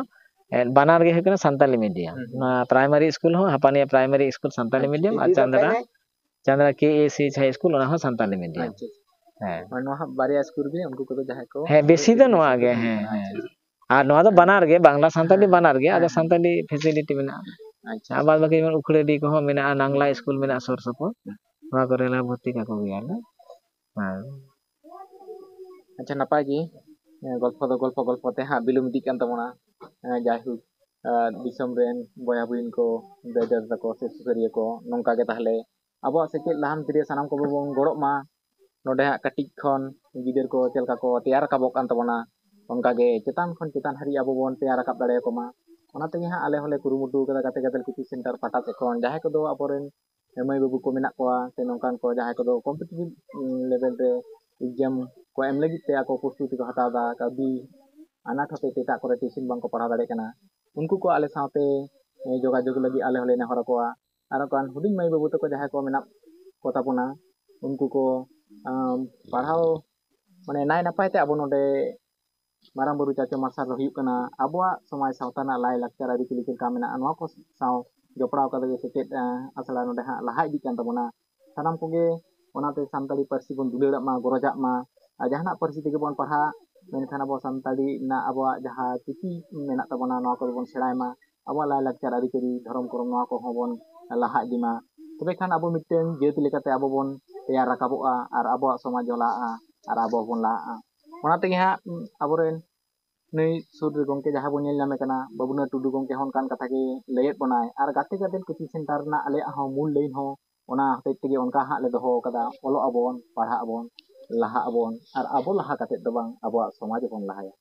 ᱮ, ᱵᱟᱱᱟᱨ ᱜᱮ ᱦᱩᱭᱩᱜ ᱠᱟᱱᱟ ᱥᱟᱱᱛᱟᱞᱤ medium᱾ ᱦᱩᱸ, ᱦᱩᱸ᱾ ᱱᱚᱣᱟ primary school ᱦᱚᱸ, ᱦᱟᱯᱟᱱᱤᱭᱟᱹ primary school ᱥᱟᱱᱛᱟᱞᱤ ᱟᱪᱪᱷᱟ, medium, R Chandra, Chandra K A C H high school, ᱚᱱᱟ ᱦᱚᱸ ᱥᱟᱱᱛᱟᱞᱤ medium᱾ ᱟᱪᱪᱷᱟ, ᱟᱪᱪᱷᱟ᱾ ᱦᱮᱸ᱾ ᱢᱟᱱᱮ ᱱᱚᱣᱟ ᱦᱚᱸ ᱵᱟᱨᱭᱟ ᱥᱠᱩᱞ ᱨᱮᱜᱮ ᱩᱱᱠᱩ ᱠᱚᱫᱚ ᱡᱟᱦᱟᱸᱭ ᱠᱚ ᱦᱮᱸ, ᱵᱮᱥᱤ ᱫᱚ ᱱᱚᱣᱟ admission ᱠᱚ ᱜᱮ, ᱦᱩᱭ ᱦᱮᱸ, ᱠᱟᱱᱟ᱾ ᱦᱮᱸ᱾ ᱟᱪᱪᱷᱟ, ᱟᱪᱪᱷᱟ᱾ ᱟᱨ ᱱᱚᱣᱟ ᱫᱚ ᱦᱮᱸ᱾ ᱵᱟᱱᱟᱨ ᱜᱮ, ᱵᱟᱝᱞᱟ ᱥᱟᱱᱛᱟᱞᱤ ᱦᱮᱸ, ᱵᱟᱱᱟᱨ ᱜᱮ, ᱟᱫᱚ ᱦᱮᱸ, ᱦᱮᱸ᱾ ᱥᱟᱱᱛᱟᱞᱤ facility ᱢᱮᱱᱟᱜᱼᱟ᱾ ᱟᱪᱪᱷᱟ, ᱟᱨ ᱟᱪᱪᱷᱟ᱾ ᱵᱟᱫ ᱵᱟᱹᱠᱤ ᱡᱮᱢᱚᱱ ᱩᱠᱷᱲᱟᱹᱰᱤ ᱠᱚᱦᱚᱸ ᱢᱮᱱᱟᱜᱼᱟ, ᱱᱟᱝᱞᱟ ᱦᱩᱸ᱾ ᱥᱠᱩᱞ ᱢᱮᱱᱟᱜᱼᱟ ᱥᱩᱨ ᱥᱩᱯᱩᱨ, ᱱᱚᱣᱟ ᱠᱚᱨᱮ ᱞᱮ ᱵᱷᱚᱨᱛᱤ ᱠᱟᱠᱚ ᱜᱮᱭᱟᱞᱮ᱾ ᱦᱮᱸ᱾ ᱟᱪᱪᱷᱟ, ᱱᱟᱯᱟᱭ ᱜᱮ᱾ ᱮᱸ, ᱜᱚᱞᱯᱷᱚ ᱫᱚ ᱜᱚᱞᱯᱷᱚ ᱜᱚᱞᱯᱷᱚ ᱛᱮ ᱦᱟᱸᱜ ᱵᱤᱞᱚᱢ ᱤᱫᱤᱜ ᱠᱟᱱ ᱛᱟᱵᱚᱱᱟ᱾ ᱮᱸ, ᱡᱟᱭᱦᱳᱠ, ᱮᱸ, ᱫᱤᱥᱚᱢ ᱨᱮᱱ ᱵᱚᱭᱦᱟ ᱵᱩᱦᱤᱱ ᱠᱚ, ᱫᱟᱹᱭ ᱫᱟᱫᱟ ᱛᱟᱠᱚ ᱥᱮ ᱥᱩᱥᱟᱹᱨᱤᱭᱟᱹ ᱠᱚ, ᱱᱚᱝᱠᱟ ᱜᱮ ᱛᱟᱦᱞᱮ ᱟᱵᱚᱣᱟᱜ ᱥᱮᱪᱮᱫ ᱞᱟᱦᱟᱱᱛᱤ ᱨᱮ ᱥᱟᱱᱟᱢ ᱠᱚᱵᱚ ᱵᱚᱱ ᱜᱚᱲᱚᱜ ᱢᱟ᱾ ᱱᱚᱰᱮ ᱦᱟᱸᱜ ᱠᱟᱹᱴᱤᱡ ᱠᱷᱚᱱ ᱜᱤᱫᱟᱹᱨ ᱠᱚ ᱪᱮᱫ ᱞᱮᱠᱟ ᱠᱚ ᱛᱮᱭᱟᱨ ᱨᱟᱠᱟᱵᱚᱜ ᱠᱟᱱ ᱛᱟᱵᱚᱱᱟ, ᱚᱱᱠᱟ ᱜᱮ ᱪᱮᱛᱟᱱ ᱠᱷᱚᱱ ᱪᱮᱛᱟᱱ ᱦᱟᱹᱨᱤᱡ ᱟᱵᱚ ᱵᱚᱱ ᱛᱮᱭᱟᱨ ᱨᱟᱠᱟᱵ ᱫᱟᱲᱮᱭᱟᱠᱚ ᱢᱟ᱾ ᱚᱱᱟ ᱛᱮᱜᱮ ᱦᱟᱸᱜ ᱟᱞᱮ ᱦᱚᱸᱞᱮ ᱠᱩᱨᱩᱢᱩᱴᱩ ᱠᱟᱫᱟ ᱜᱟᱛᱮ ᱜᱟᱫᱮᱞ ᱠᱳᱪᱤᱝ ᱥᱮᱱᱴᱟᱨ ᱯᱟᱦᱴᱟ ᱥᱮᱫ ᱠᱷᱚᱱ, ᱡᱟᱦᱟᱸᱭ ᱠᱚᱫᱚ ᱟᱵᱚᱨᱮᱱ ᱢᱟᱹᱭ ᱵᱟᱹᱵᱩ ᱠᱚ ᱢᱮᱱᱟᱜ ᱠᱚᱣᱟ ᱥᱮ ᱱᱚᱝᱠᱟᱱ ᱠᱚ ᱡᱟᱦᱟᱸᱭ ᱠᱚᱫᱚ competitive level ᱨᱮ exam ᱠᱚ ᱮᱢ ᱞᱟᱹᱜᱤᱫ ᱛᱮ ᱟᱠᱚ ᱯᱨᱚᱥᱛᱩᱛᱤ ᱠᱚ ᱦᱟᱛᱟᱣ ᱮᱫᱟ, ᱠᱟᱹᱣᱰᱤ ᱟᱱᱟᱴ ᱦᱚᱛᱮᱡ ᱛᱮ ᱮᱴᱟᱜ ᱠᱚᱨᱮ tuition ᱵᱟᱝᱠᱚ ᱯᱟᱲᱦᱟᱣ ᱫᱟᱲᱮᱭᱟᱜ ᱠᱟᱱᱟ, ᱩᱱᱠᱩ ᱠᱚ ᱟᱞᱮ ᱥᱟᱶᱛᱮ, ᱮ, ᱡᱳᱜᱟᱡᱳᱜᱽ ᱞᱟᱹᱜᱤᱫ ᱟᱞᱮ ᱦᱚᱸᱞᱮ ᱱᱮᱦᱚᱨ ᱟᱠᱚᱣᱟ᱾ ᱟᱨ ᱚᱱᱠᱟᱱ ᱦᱩᱰᱤᱧ ᱢᱟᱹᱭ ᱵᱟᱹᱵᱩ ᱛᱟᱠᱚ ᱡᱟᱦᱟᱸᱭ ᱠᱚ ᱢᱮᱱᱟᱜ ᱠᱚ ᱛᱟᱵᱚᱱᱟ, ᱩᱱᱠᱩ ᱠᱚ ᱟᱢ, ᱯᱟᱲᱦᱟᱣ ᱢᱟᱱᱮ ᱱᱟᱭ ᱱᱟᱯᱟᱭ ᱛᱮ ᱟᱵᱚ ᱱᱚᱰᱮ ᱢᱟᱨᱟᱝ ᱵᱩᱨᱩ ᱪᱟᱪᱚ ᱢᱟᱨᱥᱟᱞ ᱫᱚ ᱦᱩᱭᱩᱜ ᱠᱟᱱᱟ ᱟᱵᱚᱣᱟᱜ ᱥᱚᱢᱟᱡᱽ ᱥᱟᱶᱛᱟ ᱨᱮᱱᱟᱜ ᱞᱟᱭ ᱞᱟᱠᱪᱟᱨ ᱟᱹᱨᱤᱪᱟᱹᱞᱤ ᱪᱮᱫ ᱞᱮᱠᱟ ᱢᱮᱱᱟᱜᱼᱟ, ᱱᱚᱣᱟ ᱠᱚ ᱥᱟᱶ ᱡᱚᱯᱲᱟᱣ ᱠᱟᱛᱮ ᱜᱮ ᱥᱮᱪᱮᱫ ᱟᱥᱲᱟ ᱱᱚᱰᱮ ᱦᱟᱸᱜ ᱞᱟᱦᱟ ᱤᱫᱤᱜ ᱠᱟᱱ ᱛᱟᱵᱚᱱᱟ᱾ ᱥᱟᱱᱟᱢ ᱠᱚᱜᱮ ᱚᱱᱟᱛᱮ ᱥᱟᱱᱛᱟᱲᱤ ᱯᱟᱹᱨᱥᱤ ᱵᱚᱱ ᱫᱩᱞᱟᱹᱲᱟᱜ ᱢᱟ, ᱜᱚᱨᱚᱡᱟᱜ ᱢᱟ᱾ ᱟᱨ ᱡᱟᱦᱟᱱᱟᱜ ᱯᱟᱹᱨᱥᱤ ᱛᱮᱜᱮ ᱵᱚᱱ ᱯᱟᱲᱦᱟᱜ, ᱢᱮᱱᱠᱷᱟᱱ ᱟᱵᱚ ᱥᱟᱱᱛᱟᱲᱤ ᱨᱮᱱᱟᱜ ᱟᱵᱚᱣᱟᱜ ᱡᱟᱦᱟᱸ ᱪᱤᱠᱤ ᱢᱮᱱᱟᱜ ᱛᱟᱵᱚᱱᱟ, ᱱᱚᱣᱟ ᱠᱚᱫᱚ ᱵᱚᱱ ᱥᱮᱬᱟᱭ ᱢᱟ᱾ ᱟᱵᱚᱣᱟᱜ ᱞᱟᱭᱼᱞᱟᱠᱪᱟᱨ, ᱟᱹᱨᱤᱪᱟᱹᱞᱤ, ᱫᱷᱚᱨᱚᱢ ᱠᱚᱨᱚᱢ, ᱱᱚᱣᱟ ᱠᱚᱦᱚᱸ ᱵᱚᱱ ᱞᱟᱦᱟ ᱤᱫᱤ ᱢᱟ᱾ ᱛᱚᱵᱮ ᱠᱷᱟᱱ ᱟᱵᱚ ᱢᱤᱫᱴᱟᱝ ᱡᱟᱹᱛ ᱞᱮᱠᱟᱛᱮ ᱟᱵᱚ ᱵᱚᱱ ᱛᱮᱭᱟᱨ ᱨᱟᱠᱟᱵᱚᱜᱼᱟ ᱟᱨ ᱟᱵᱚᱣᱟᱜ ᱥᱚᱢᱟᱡᱽ ᱦᱚᱸ ᱞᱟᱦᱟᱜᱼᱟ ᱟᱨ ᱟᱵᱚ ᱦᱚᱸᱵᱚᱱ ᱞᱟᱦᱟᱜᱼᱟ᱾ ᱚᱱᱟ ᱛᱮᱜᱮ ᱦᱟᱸᱜ ᱟᱵᱚᱨᱮᱱ ᱱᱩᱭ ᱥᱩᱨ ᱨᱮ ᱜᱚᱢᱠᱮ ᱡᱟᱦᱟᱸ ᱵᱚᱱ ᱧᱮᱞ ᱧᱟᱢᱮ ᱠᱟᱱᱟ, ᱵᱟᱹᱵᱩᱱᱟᱹ ᱴᱩᱰᱩ ᱜᱚᱢᱠᱮ ᱦᱚᱸ ᱚᱱᱠᱟᱱ ᱠᱟᱛᱷᱟ ᱜᱮ ᱞᱟᱹᱭᱮᱫ ᱵᱚᱱᱟᱭ᱾ ᱟᱨ ᱜᱟᱛᱮ ᱜᱟᱫᱮᱞ ᱠᱳᱪᱤᱝ ᱥᱮᱱᱴᱟᱨ ᱨᱮᱱᱟᱜ ᱟᱞᱮᱭᱟᱜ ᱦᱚᱸ ᱢᱩᱞ ᱞᱟᱹᱭᱤᱱ ᱦᱚᱸ ᱚᱱᱟ ᱦᱚᱛᱮᱡ ᱛᱮᱜᱮ ᱚᱱᱠᱟ ᱦᱟᱸᱜ ᱞᱮ ᱫᱚᱦᱚ ᱟᱠᱟᱫᱟ, ᱚᱞᱚᱜ ᱟᱵᱚᱱ, ᱯᱟᱲᱦᱟᱜ ᱟᱵᱚᱱ, ᱞᱟᱦᱟᱜ ᱟᱵᱚᱱ, ᱟᱨ ᱟᱵᱚ ᱞᱟᱦᱟ ᱠᱟᱛᱮᱫ ᱫᱚ ᱵᱟᱝ, ᱟᱵᱚᱣᱟᱜ ᱥᱚᱢᱟᱡᱽ ᱵᱚᱱ ᱞᱟᱦᱟᱭᱟ᱾